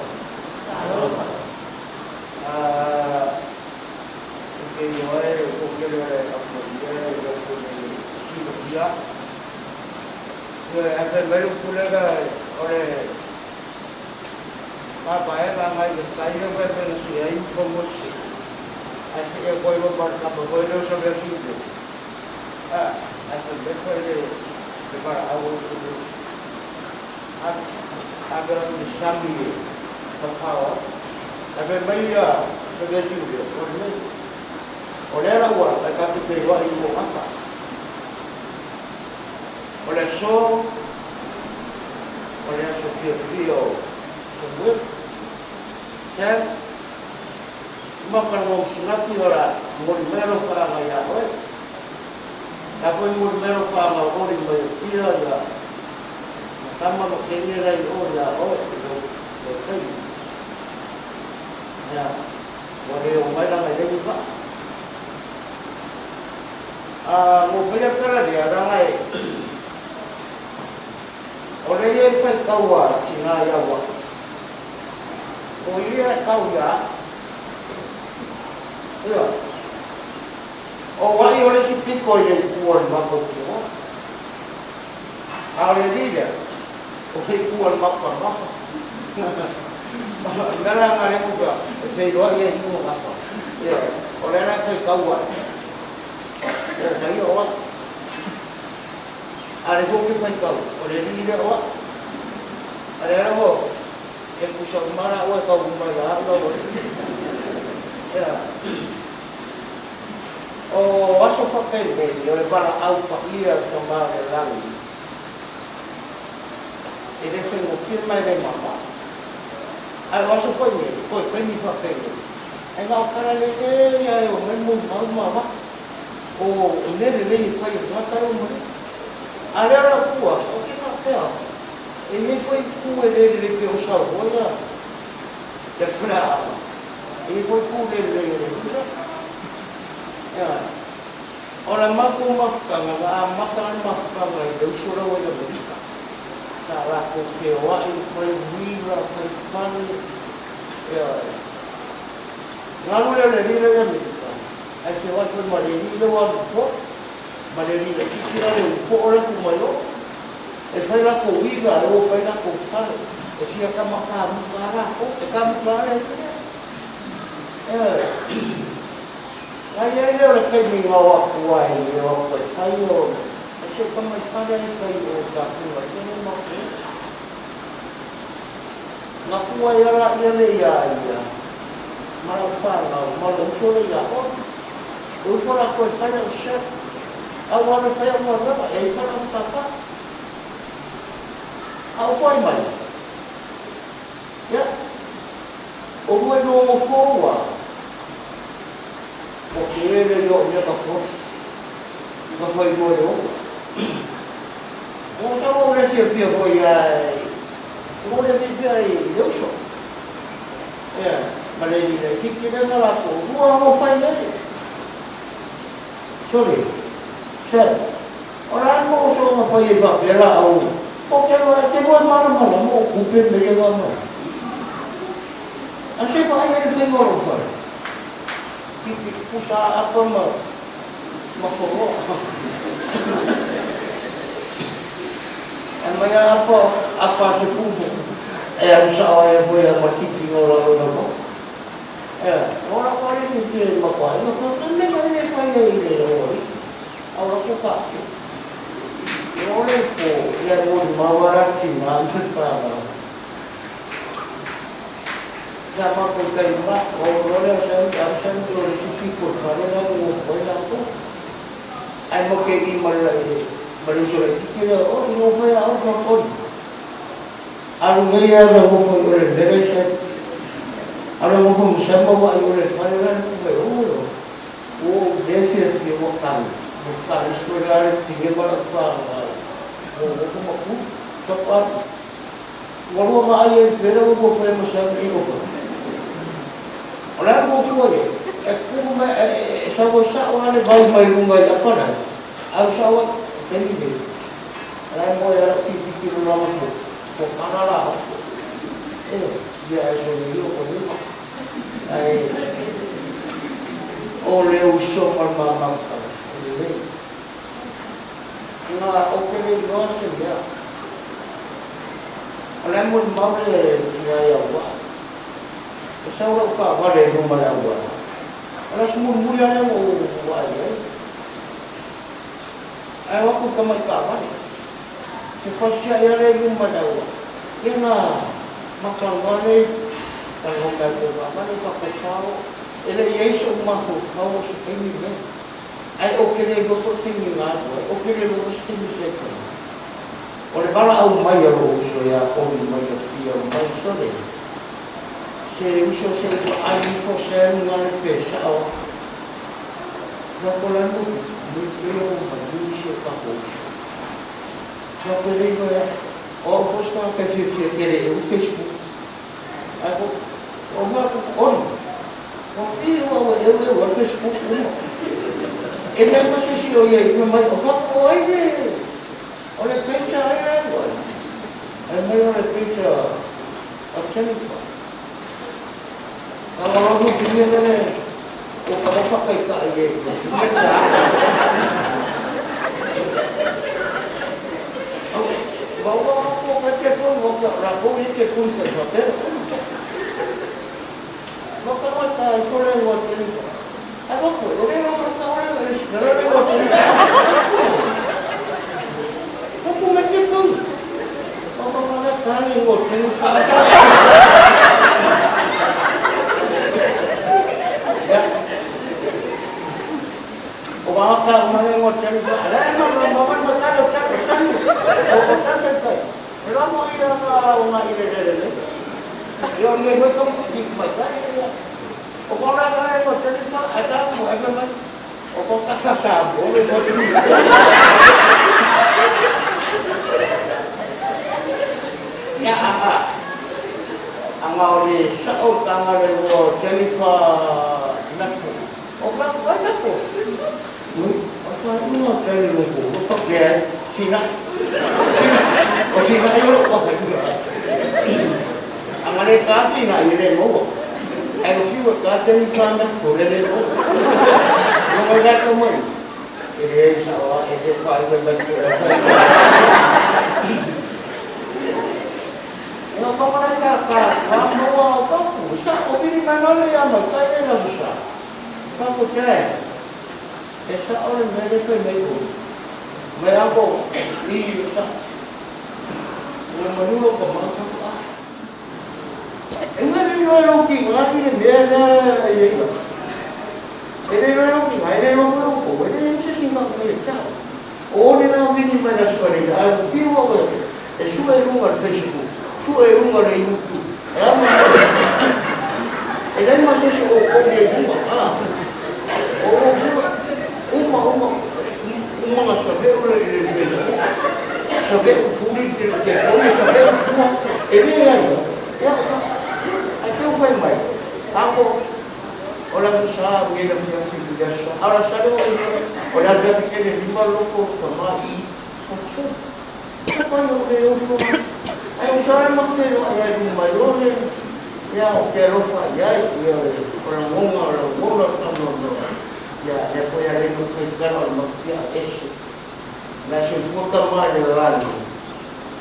Talofa. Ou te iloa e toatele o le aumaia e loko i le silafia. Ioe, ae fai mai lou pulega o le mavaega agai i le tai lea ua e na sui ai fanua sese. Ae see atu ai loa ma le tama foi lea o Saveasiuleo. Ae fai mai foi le valaau a le fanua sese. Ave atu i le sami e tafao ai. Ae fai mai ia Saveasiuleo, o lenei. O lea la ua e tatou feiloai i Moafa. O le aso, o le aso fiafia o Samuelu. Sam, maka ua sinapi o la moli mai lau faaga ia oe. La foi moli mai lau faaga o oli mai o pia ia ma tama ma kene lai o ia oe i lau taimi. Ia, ua le o mai langa i lengi vaa. A mo faia tala lea, langa e o le ia i faitau a tina ia ua. O ia e tau ia au. Ioe. O ai o le isi pito i le itu o le matou tino. A o le alii lea, o le itu o le matou tama. O le mea la lena lea ou te e feiloai ai i tua gafa. Ioe. O lea la e faitau ai. O mai o au. A o lea foi ou te faitau, o le alii lea o au. A lea la ua e pusa uma la ua e tau uma ia au lau alii. Ia. O aso faapenei, o le valaau paia o le Tama o le Lagi, e le faigofie ma e le mama. Ae o aso foi nei, toe taimi faapenei, ae na o tala lelei lava e omai molimau ma avatu. O mea lelei e fai e tagata e o mai. A lea la ua, ou te faapea, e i ai foi itu e le lelei pei o saunoa ia le Faleaana. E i ai foi itu le lelei o le lula. Ioe. O le matou mafutaga, na amata le mafutaga i le uso la ua i Amerika. Sa latou feoai, fai uila, fai fale. Ioe. Galu lea o le alii la i Amerika, ae feoai foi ma le alii lea ua alu i tua, ma le alii laitiiti la le ulu poo la e tu mai o. E fai latou uila, e o fai latou fale, e fia tama kamuta lava latou, e kamuta lava le alii lea. Ioe. Na i ai lea o le taimi na o atu ai, e o atu ai fai o, ai se tama i fale ai kai o tatou ai lea matou ai. Na tuu ai lava laia le iā ia ma lau fanau ma lou uso le iā oe. O ifo latou e fai lau shirt, a ua alu e fai au galuega, e ifo lau matata. A ou foi mai, ia, o lua i lua nofo ua, ua tele ia o mea ka foi, ka fai lua e ona. Ua sau au le fiafia foi ai, ua le fiafia i le uso. Ia, ma le alii laitiiti lea ma latou, ua nofo ai nei. Sorry, sir, o le a le mea ua soona fai ai faapea la au, ou te iloa e te lua malamalama o tupe mea ia na aumai. Ae se i vaai ai le faiga o lou fale. Pipi pusa aapa ma ma koloa. Ae mai a apa apa a se fufu e alu sao ai foi a ma tipi o lalo na mo. E, o la ko le pipi e ma kwa ina ko ka me ka le fai ai le o i. Au la ko ka. O le po ia mo mawara tina me pa ma. Sa matou taima, o loa lea o Sam, a o Sam o le isi pito o le fale la e nofo ai latou. Ae matou te i ma le ma le uso laitiiti lea, o, i nofo ai a oe matou oi. Alu nei lava e nofo i o le mea lea Sam. Alu e nofo ma Sam ma vaai i o le fale la e nofo mai, o, ua ou le fiafia ua tali, ua tali sue la le pine ma lau fanau. Ua nofo ma tu, tapa atu. Ua lua vaai ai pea ua lua fai ma sa i lofa. O le a le fuafua i ai? E kulu mai, e sau ai sao lava le vai mai luga i Apanai, alu sao ai, o taimi nei, o la e moe lava lau pipiki i lona po, po kala la au. E, ia e sole ia o lima. Ae, o le uso ma le mamamutala, e lelei. Nga o ke le iloa se mea. O le a molimau le tina i au waa. E sau lau taavale i luma o le auala. O le aso mulimuli lava lea ua ou vaai ai. Ae o atu i tamai taavale. E pasiaʻi lava lea i luma o le auala. Ia na matalanoa lea i talanoa mai a tou taavale ou faapea, E le i i ai so'u mafaufau o se taimi lenei. Ae ou te le iloa foi le taimi na alu ai, ou te le iloa foi se taimi se fai. O le valaau mai a lou uso ia Oli mai Apia mai sole, se uso se i vaai ifo se aluga le pe sao atu. Ua ko la nu, nui pei o mai nui si o tatou uso. Ua te le iloa e au. O au foi se tagata e fiafia tele i ou Facebook. Ae ko, o mea atu, Oli, Ua pili ua ua eu eu ai Facebook uma. E leai ma se isi o ia i mai o ka o ai le o le page a ai le alu ai. Ai mai o le page a Jennifer. Ka ngā hu pili le o ka whakaita i e. Wa ua ko ka te fon o ka ra ko i te fon ka ka No ka mai ka i kore ngo te ripa. Ai mo koe, e le o ka ore e le le ngo te ripa. Ko ku me te pau. O ka ngana ka ni ngo te ripa. Ya. O ka ka ngana ngo te ripa. Le ma ma ma ma ka lo te te. O o ta se kai. E la mo ia ka o nga i le le le. Yo le mo ka i mai ka ia. O ko la ka ngo te ripa, ai ka mo ai mai. O ko ka sa sa mo le mo te ripa. Ya a a. Anga o le sa o tanga le mo Jennifer Napo. O ka ka Napo. O ka mo te mo ko o ka ke Hina. O hina e o ka ka. Anga le ka hina i le mo. Ai o fiu ka Jennifer Napo le le mo. No mai ka ko mai. E le sa o e te whai mai mai ko. E o ka ka ka ka mo o ka ku sa o vini mai no le ia mai ka e la sa. Ka ko te. E sa o le mele fai mai o. Mai a ko i sa. Ua manulo ka ma ka ko a. E ngai le loa lo ki ngai le mea lea e i E le loa lo ki ngai le loa ko ko e le se singa ko e ta. O le na vini mai la sua le a fi o e sua e lunga le Facebook, sua e lunga le YouTube. E a ma e le ma se o ko le lunga a. O o uma uma uma nga sabe o le le Facebook. Sabe o furi te te o sabe o uma e le ai. Ya ai te o fai mai. Ako o la sa o le fia fi fi sa. Ara sa le o o la fia fi ke le lima loko ka ma i. O so. Pa o le o fo. Ai o sa ma te o ai ai mai o le. Ia, ou te alofa i ai, ioe, o lagona o lagona o le faanoanoa. Ia, lea foi a le nofo i tala o le makia ese. O le a soifua tama i le lagi,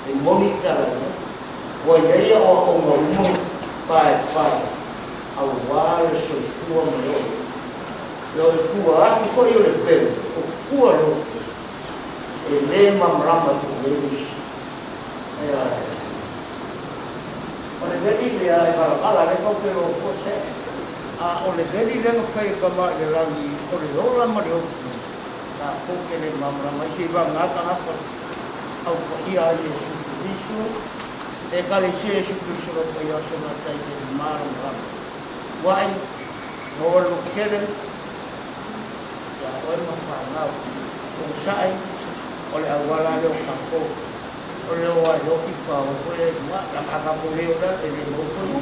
e moni tala ia. Ua i ai aoaoga uma paepae aua le soifua ma le ola. Ia, o le tua atu foi o le pele, o tua le ote, e le malamalama foi i ai nisi. Ioe. O le veli lea e valavala lea tatou te iloa po se a o le veli lea na fai e Tama i le lagi o le ola ma le ofi tatou te le malamalama ai seivagana tagata au paia a Iesu Keriso Ekalesia Iesu Keriso lau paia o se matai te malamalama ua'i maua le loto tele ia oe ma fanau onosai o le auala lea o tatou. O le o ai o ki pa o foi e ma la a ka po leo la e le mo foi.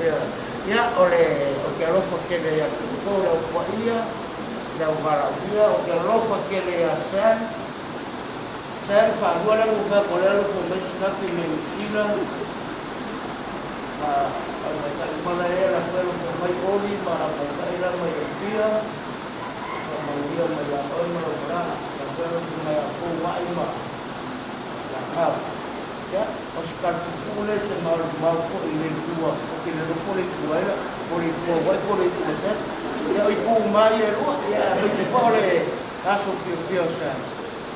Ia, ia o le o ke alofa kele ia ko le o paia le o valaaulia o ke alofa kele ia Sam. Sam fa lua le mo fa ko le alofa mai sinapi me Sila. Ma au mai kai mala e la foi lo mai oli ma la mai kai la mai e pia. Ma mai ia mai ia oi ma lo mala la foi lo mai a ko mai ma. La ngau. Ia, o se kalapupu le se mau mau foi i le tua. O ke le loko le tua ela, o le tua wai po le tua se. Ia, o i pu mai e lua, ia, mai te pa o le aso pio pio sa.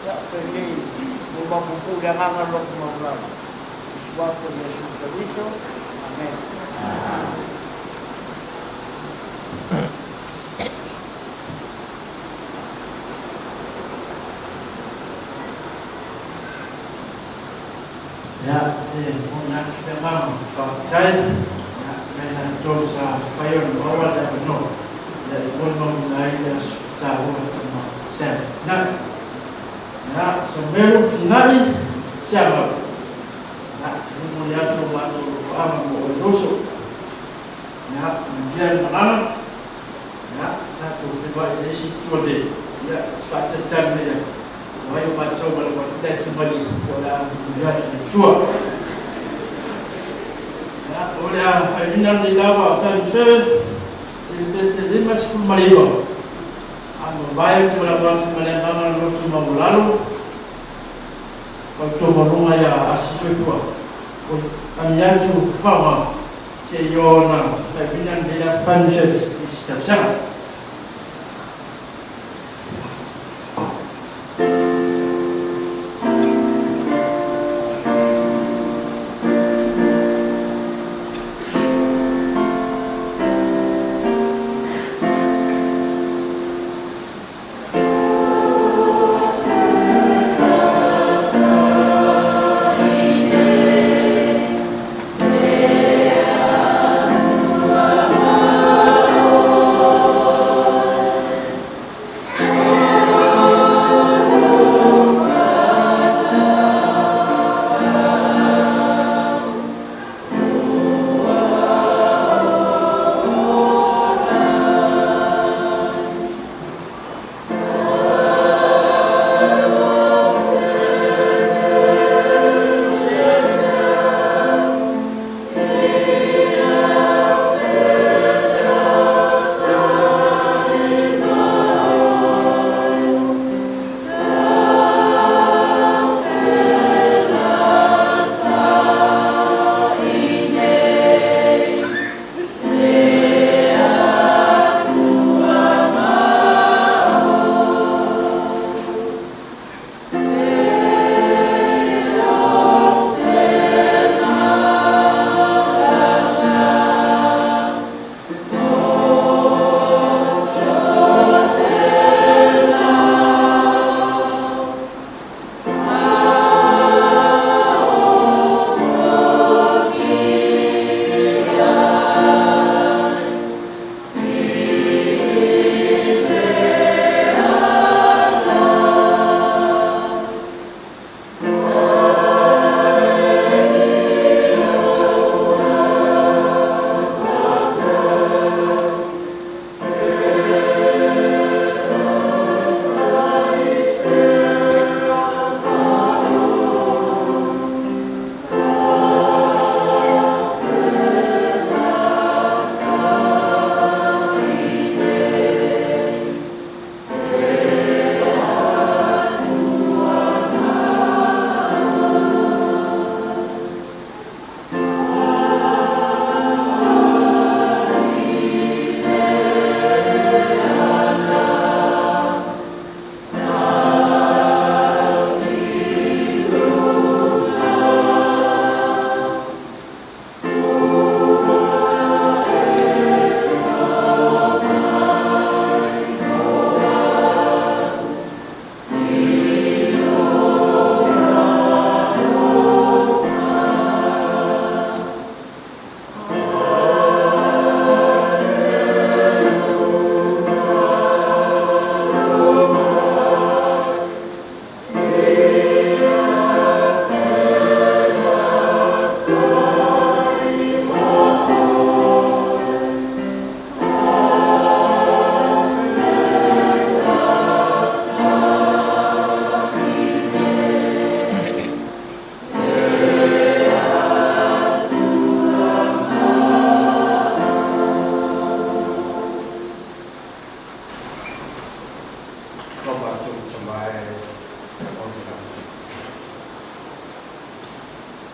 Ia, pe nei, mo mapupu le anganga loko maulala. Isuapo Iesu Keriso. Amen. Ia, e moni atu le agaga faafetai, ia, me na tou sa fai o le maua le avanoa, ia, e molimauina ai le aso taua o tama Sam. Na, ia, Samelu Finai Siamau. Ia, e momoli atu o matou lotoaga mo oe Ruso. Ia, manuia le malala. Ia, tatou feiloai i le isi itu o le, ia, te faatalitali mai ai. O ai o matou ma le atu mai o le a mulimuli atu i tua. Ia, o le a faiina lenei lava o Family Seven i le pese 59. A mavae ou te valaau atu ma le agaga o le loto maualalo, o outou maluga ia Asi Soifua. Oi, ami atu faoga seia ona faiina lenei lava Family Service i se tausaga.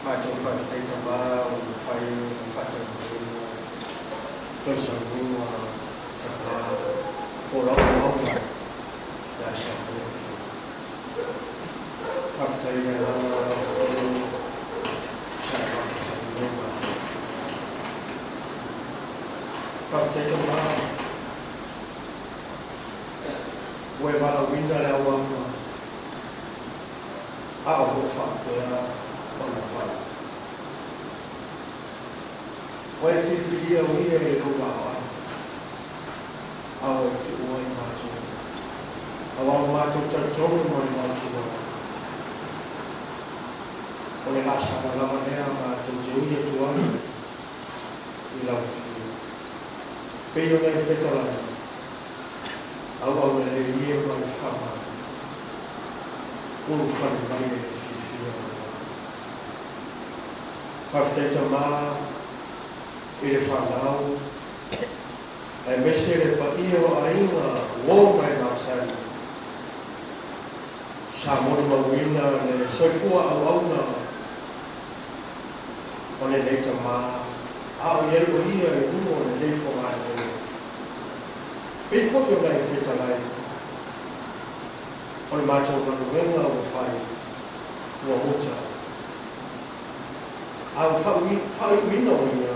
Matou faafetai Tama ua mafai ona faataunuuina toe saunoa Tama po o lau auauna ia Samuel Fiu. Faafetai i le agaga o lau Afioga sa mafutaina ai matou. Faafetai Tama ua e valaauina le auauna a o lo o faapea ona fai. Ua e filifilia o ia i lou vaavaai, a ua e tuua i matou, aua ua matou talitonu ma le mautinoa, o le laasaga lava lea matou te ui atu ai i lau afio. Pei ona e fetalai, Auauna lelei e ma le fama ulufale mai ai le fiafia o le Maota. Faafetai Tama i le fanau aemaise le paia o aiga uo ma e masani sa molimauina le soifua auauna o lenei tama a o i ai o ia i luga o lenei fogalenei. Pei foi ona e fetalai, o le matou galuega ua fai, ua muta. A ua faaiuina o ia,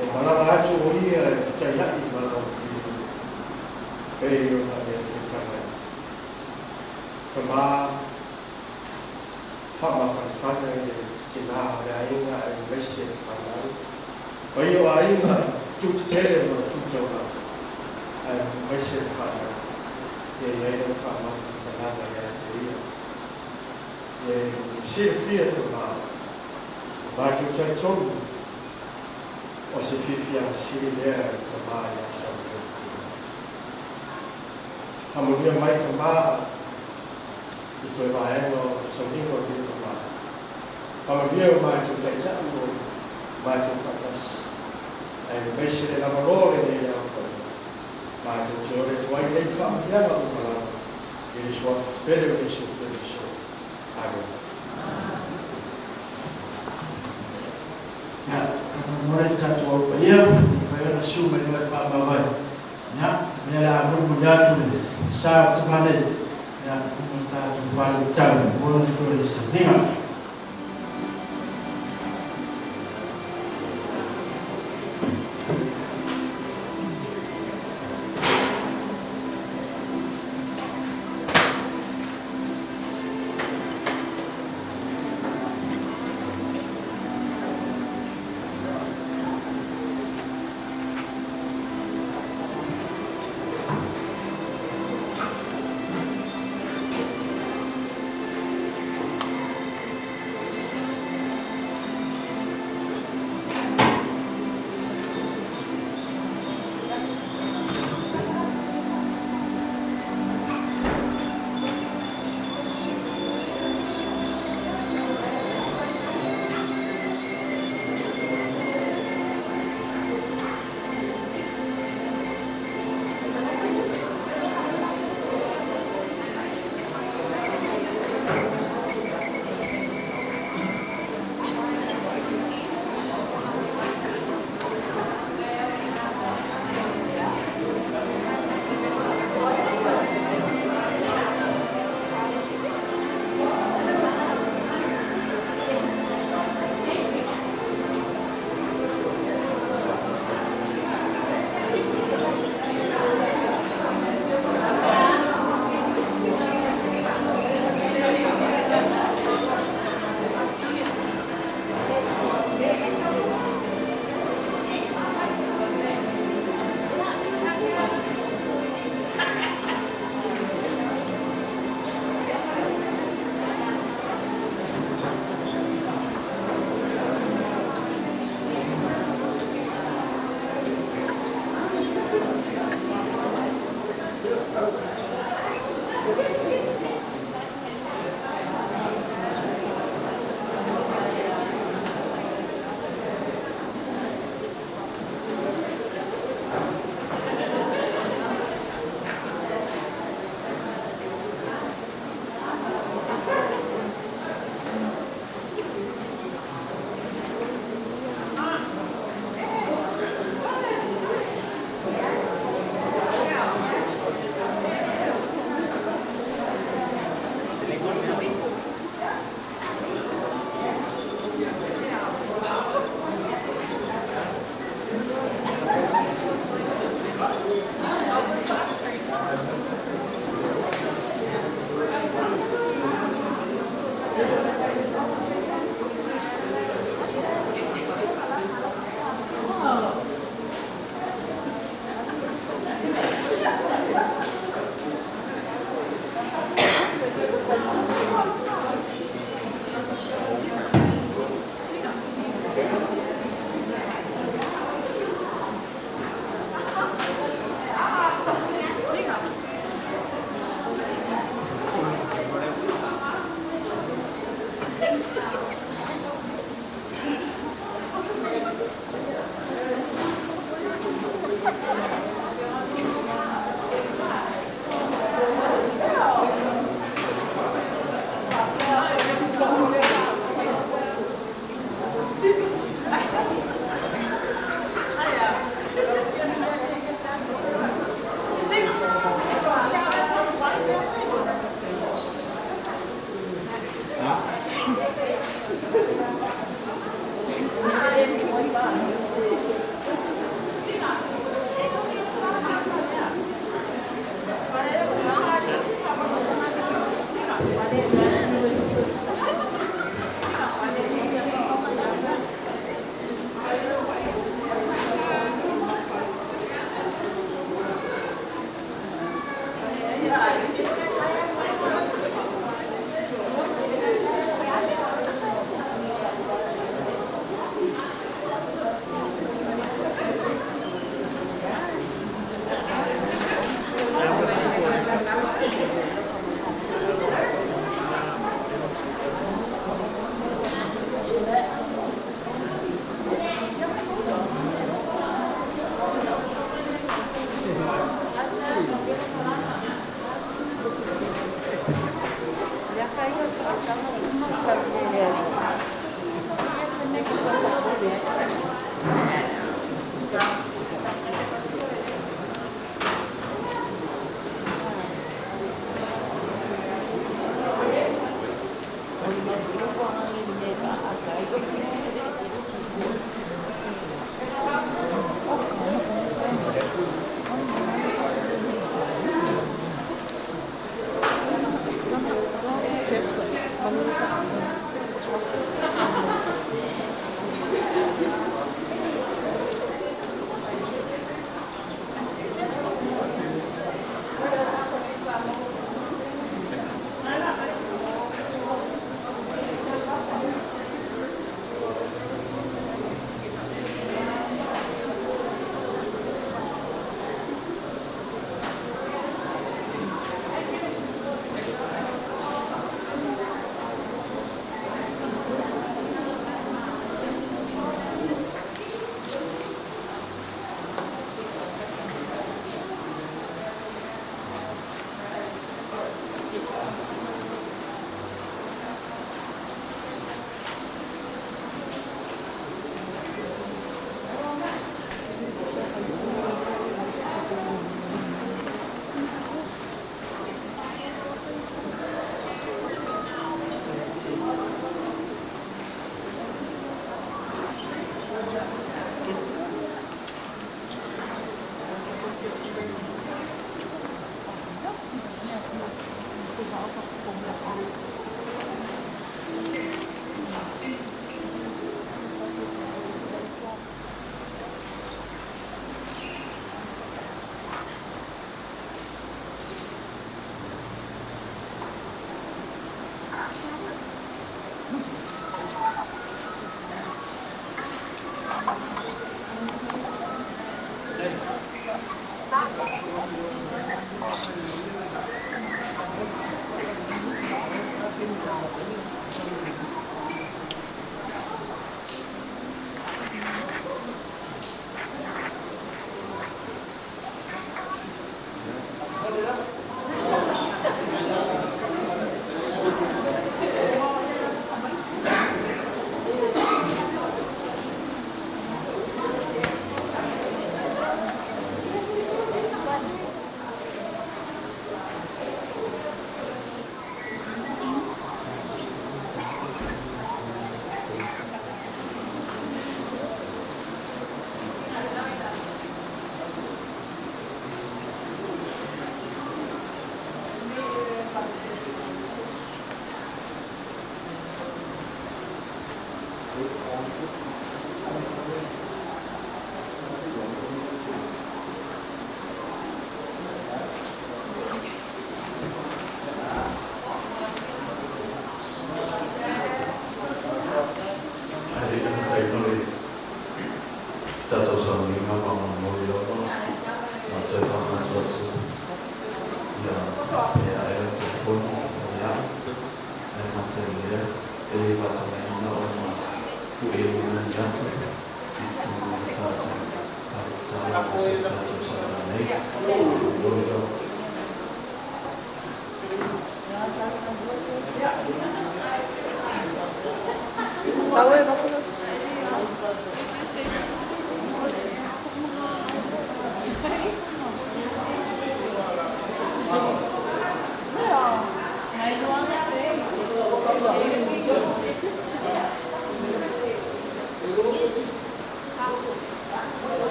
ua malaga atu o ia e fetaiaʻi ma lana fiu, pei ona e fetalai. Tama, faamafanafana i le tina o le aiga aemaise le fanau. Paia o aiga, tu tetele ma tu taulaga, aemaise le fanau. Ia i ai lau faamafanafanaga ia te ia. Ia e silafia tama, o matou talitonu, o se fiafiaga sili lea i le tama ia Samueli. Faamanuia mai tama i toe vaega o le sauniga o lenei tama. Faamanuia o matou taitai o matou faatasi, aemaise le lavaloa o lenei ao paia. Matou te ole atu ai nei faamanuiaga uma lava i le Suafa pele o Iesu Keriso. Amene. Ia, faamolemole le tatou au paia, mafai ona susu mai loa e faamavae. Ia, o lea o le a mulimuli atu le sa o tama nei, ia, ma le tatou fale tau mo le toe sauniga.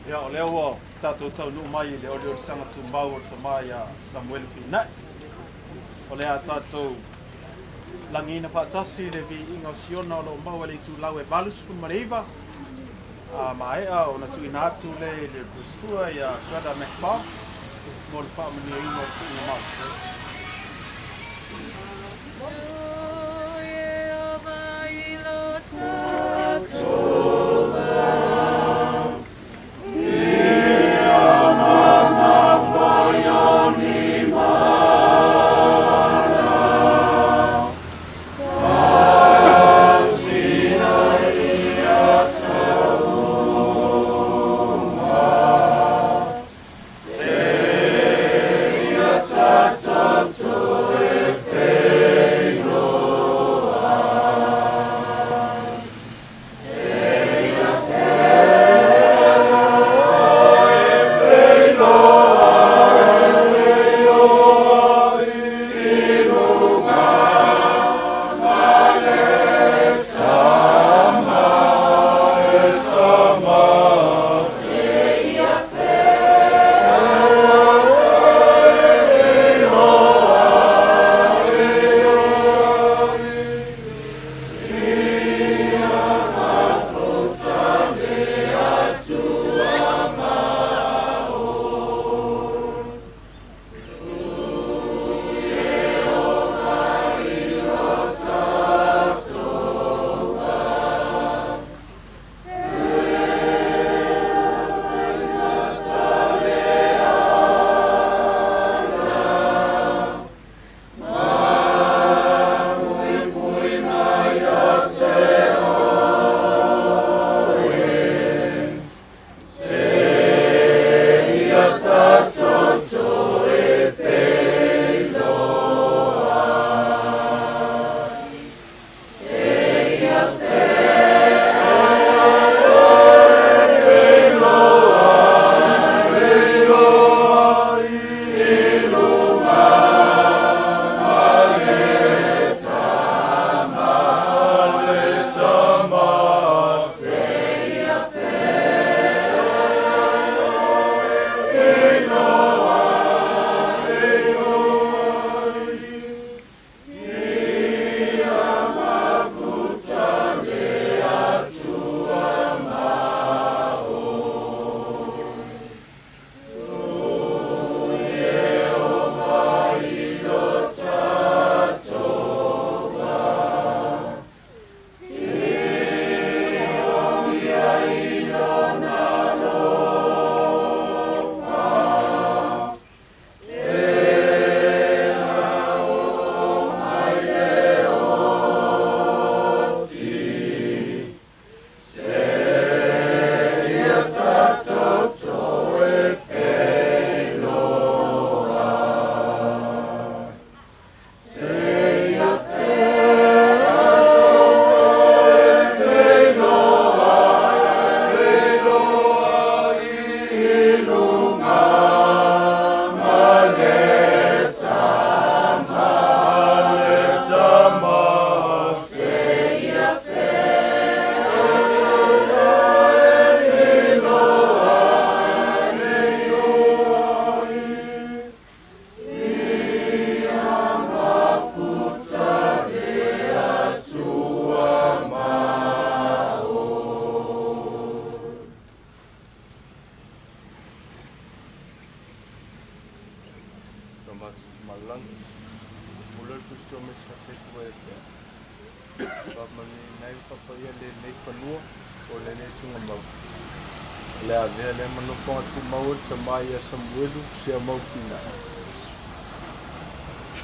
Ia, o lea ua tatou taunuu mai i le oliolisaga tumau o le tama ia Samuele Finai. O le a tatou lagiina faatasi le viiga o Siona o lo o maua i le itulau e 89, a maea ona tuuina atu lea i le Pastor ia Brother MacBob mo le faamanuiaina o le tuuina mai.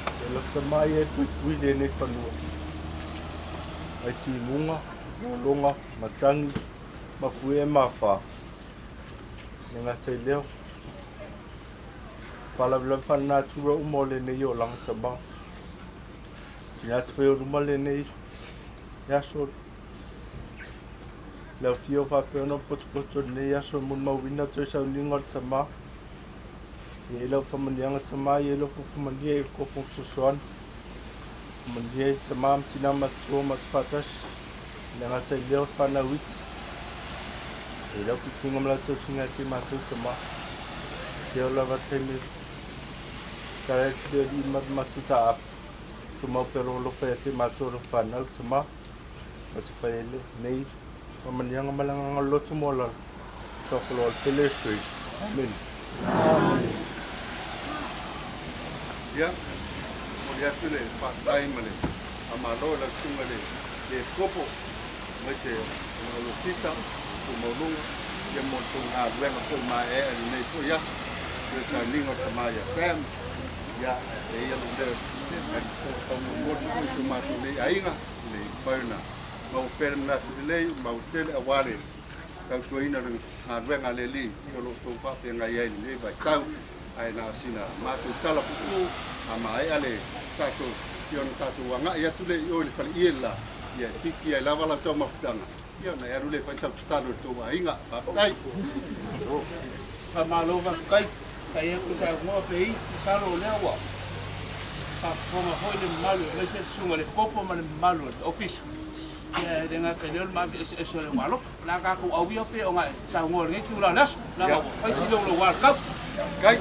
E lata mai e pui lenei fanua. Mai timuga, lologa, matagi, mafuie ma afa. Le gata i lea, faalavelave faalenatura uma o lenei olaga tamā. Tina atu foi o luma lenei aso le afio faapea ona potopoto i lenei aso e molimauina toe sauniga o le tamā. Ia i lau faamaniaga tamā, ia i lau faafamalia i le kopo fesoasoani. Faamanuia i tamā ma tinā matutua ma te faatasi. Le gata i lea o le fanau iti. E i lau pipiga ma lau tausiga ia te matou tamā. Te o lava taimi tala atu le alii ma le matou taape. Tumau pea lou alofa ia te matou o lau fanau tamā. Ma te fai ai lenei faamaniaga ma le agaga o le loto maualalo. Suafa loa o le Pele Iesu Keriso. Amene. Ia, momoli atu le faafetai ma le faamalo i lau susuga i le Epikopo, aemaise o le Ofisa Tumauluga, ia mo le tou galuega foi maeaea i lenei foi aso, i le sauniga o le tama ia Sam. Ia, e ia lou leo e taumomoli foi si o matou nei aiga, ina ia mafai ona maua pea le manatu lelei, maua tele aua le tautuaina o le galuega a le Alii o lo o outou faafeagai ai i lenei vaitau. Ae na o sina matou tala puupuu, a maea le tatou, ia ona tatou agai atu lea i o i le faleie le la, ia e piki ai lava lau taumafataga, ia ona e alu lea e fai sau tatalo i le tou aiga. Faafetai. Faamalo faafetai. Fai atu saunoa pe i, masalo o lea ua faafofoga foi le mamalu aemaise le susuga i le Kopo ma le mamalu o le Ofisa. Ia e le gata i lea o le maave eseese o le alofa. O le a tatou auia pei ona e saunoa i lenei itula o le aso, leaga ua fai si loulou a le tau. Kai.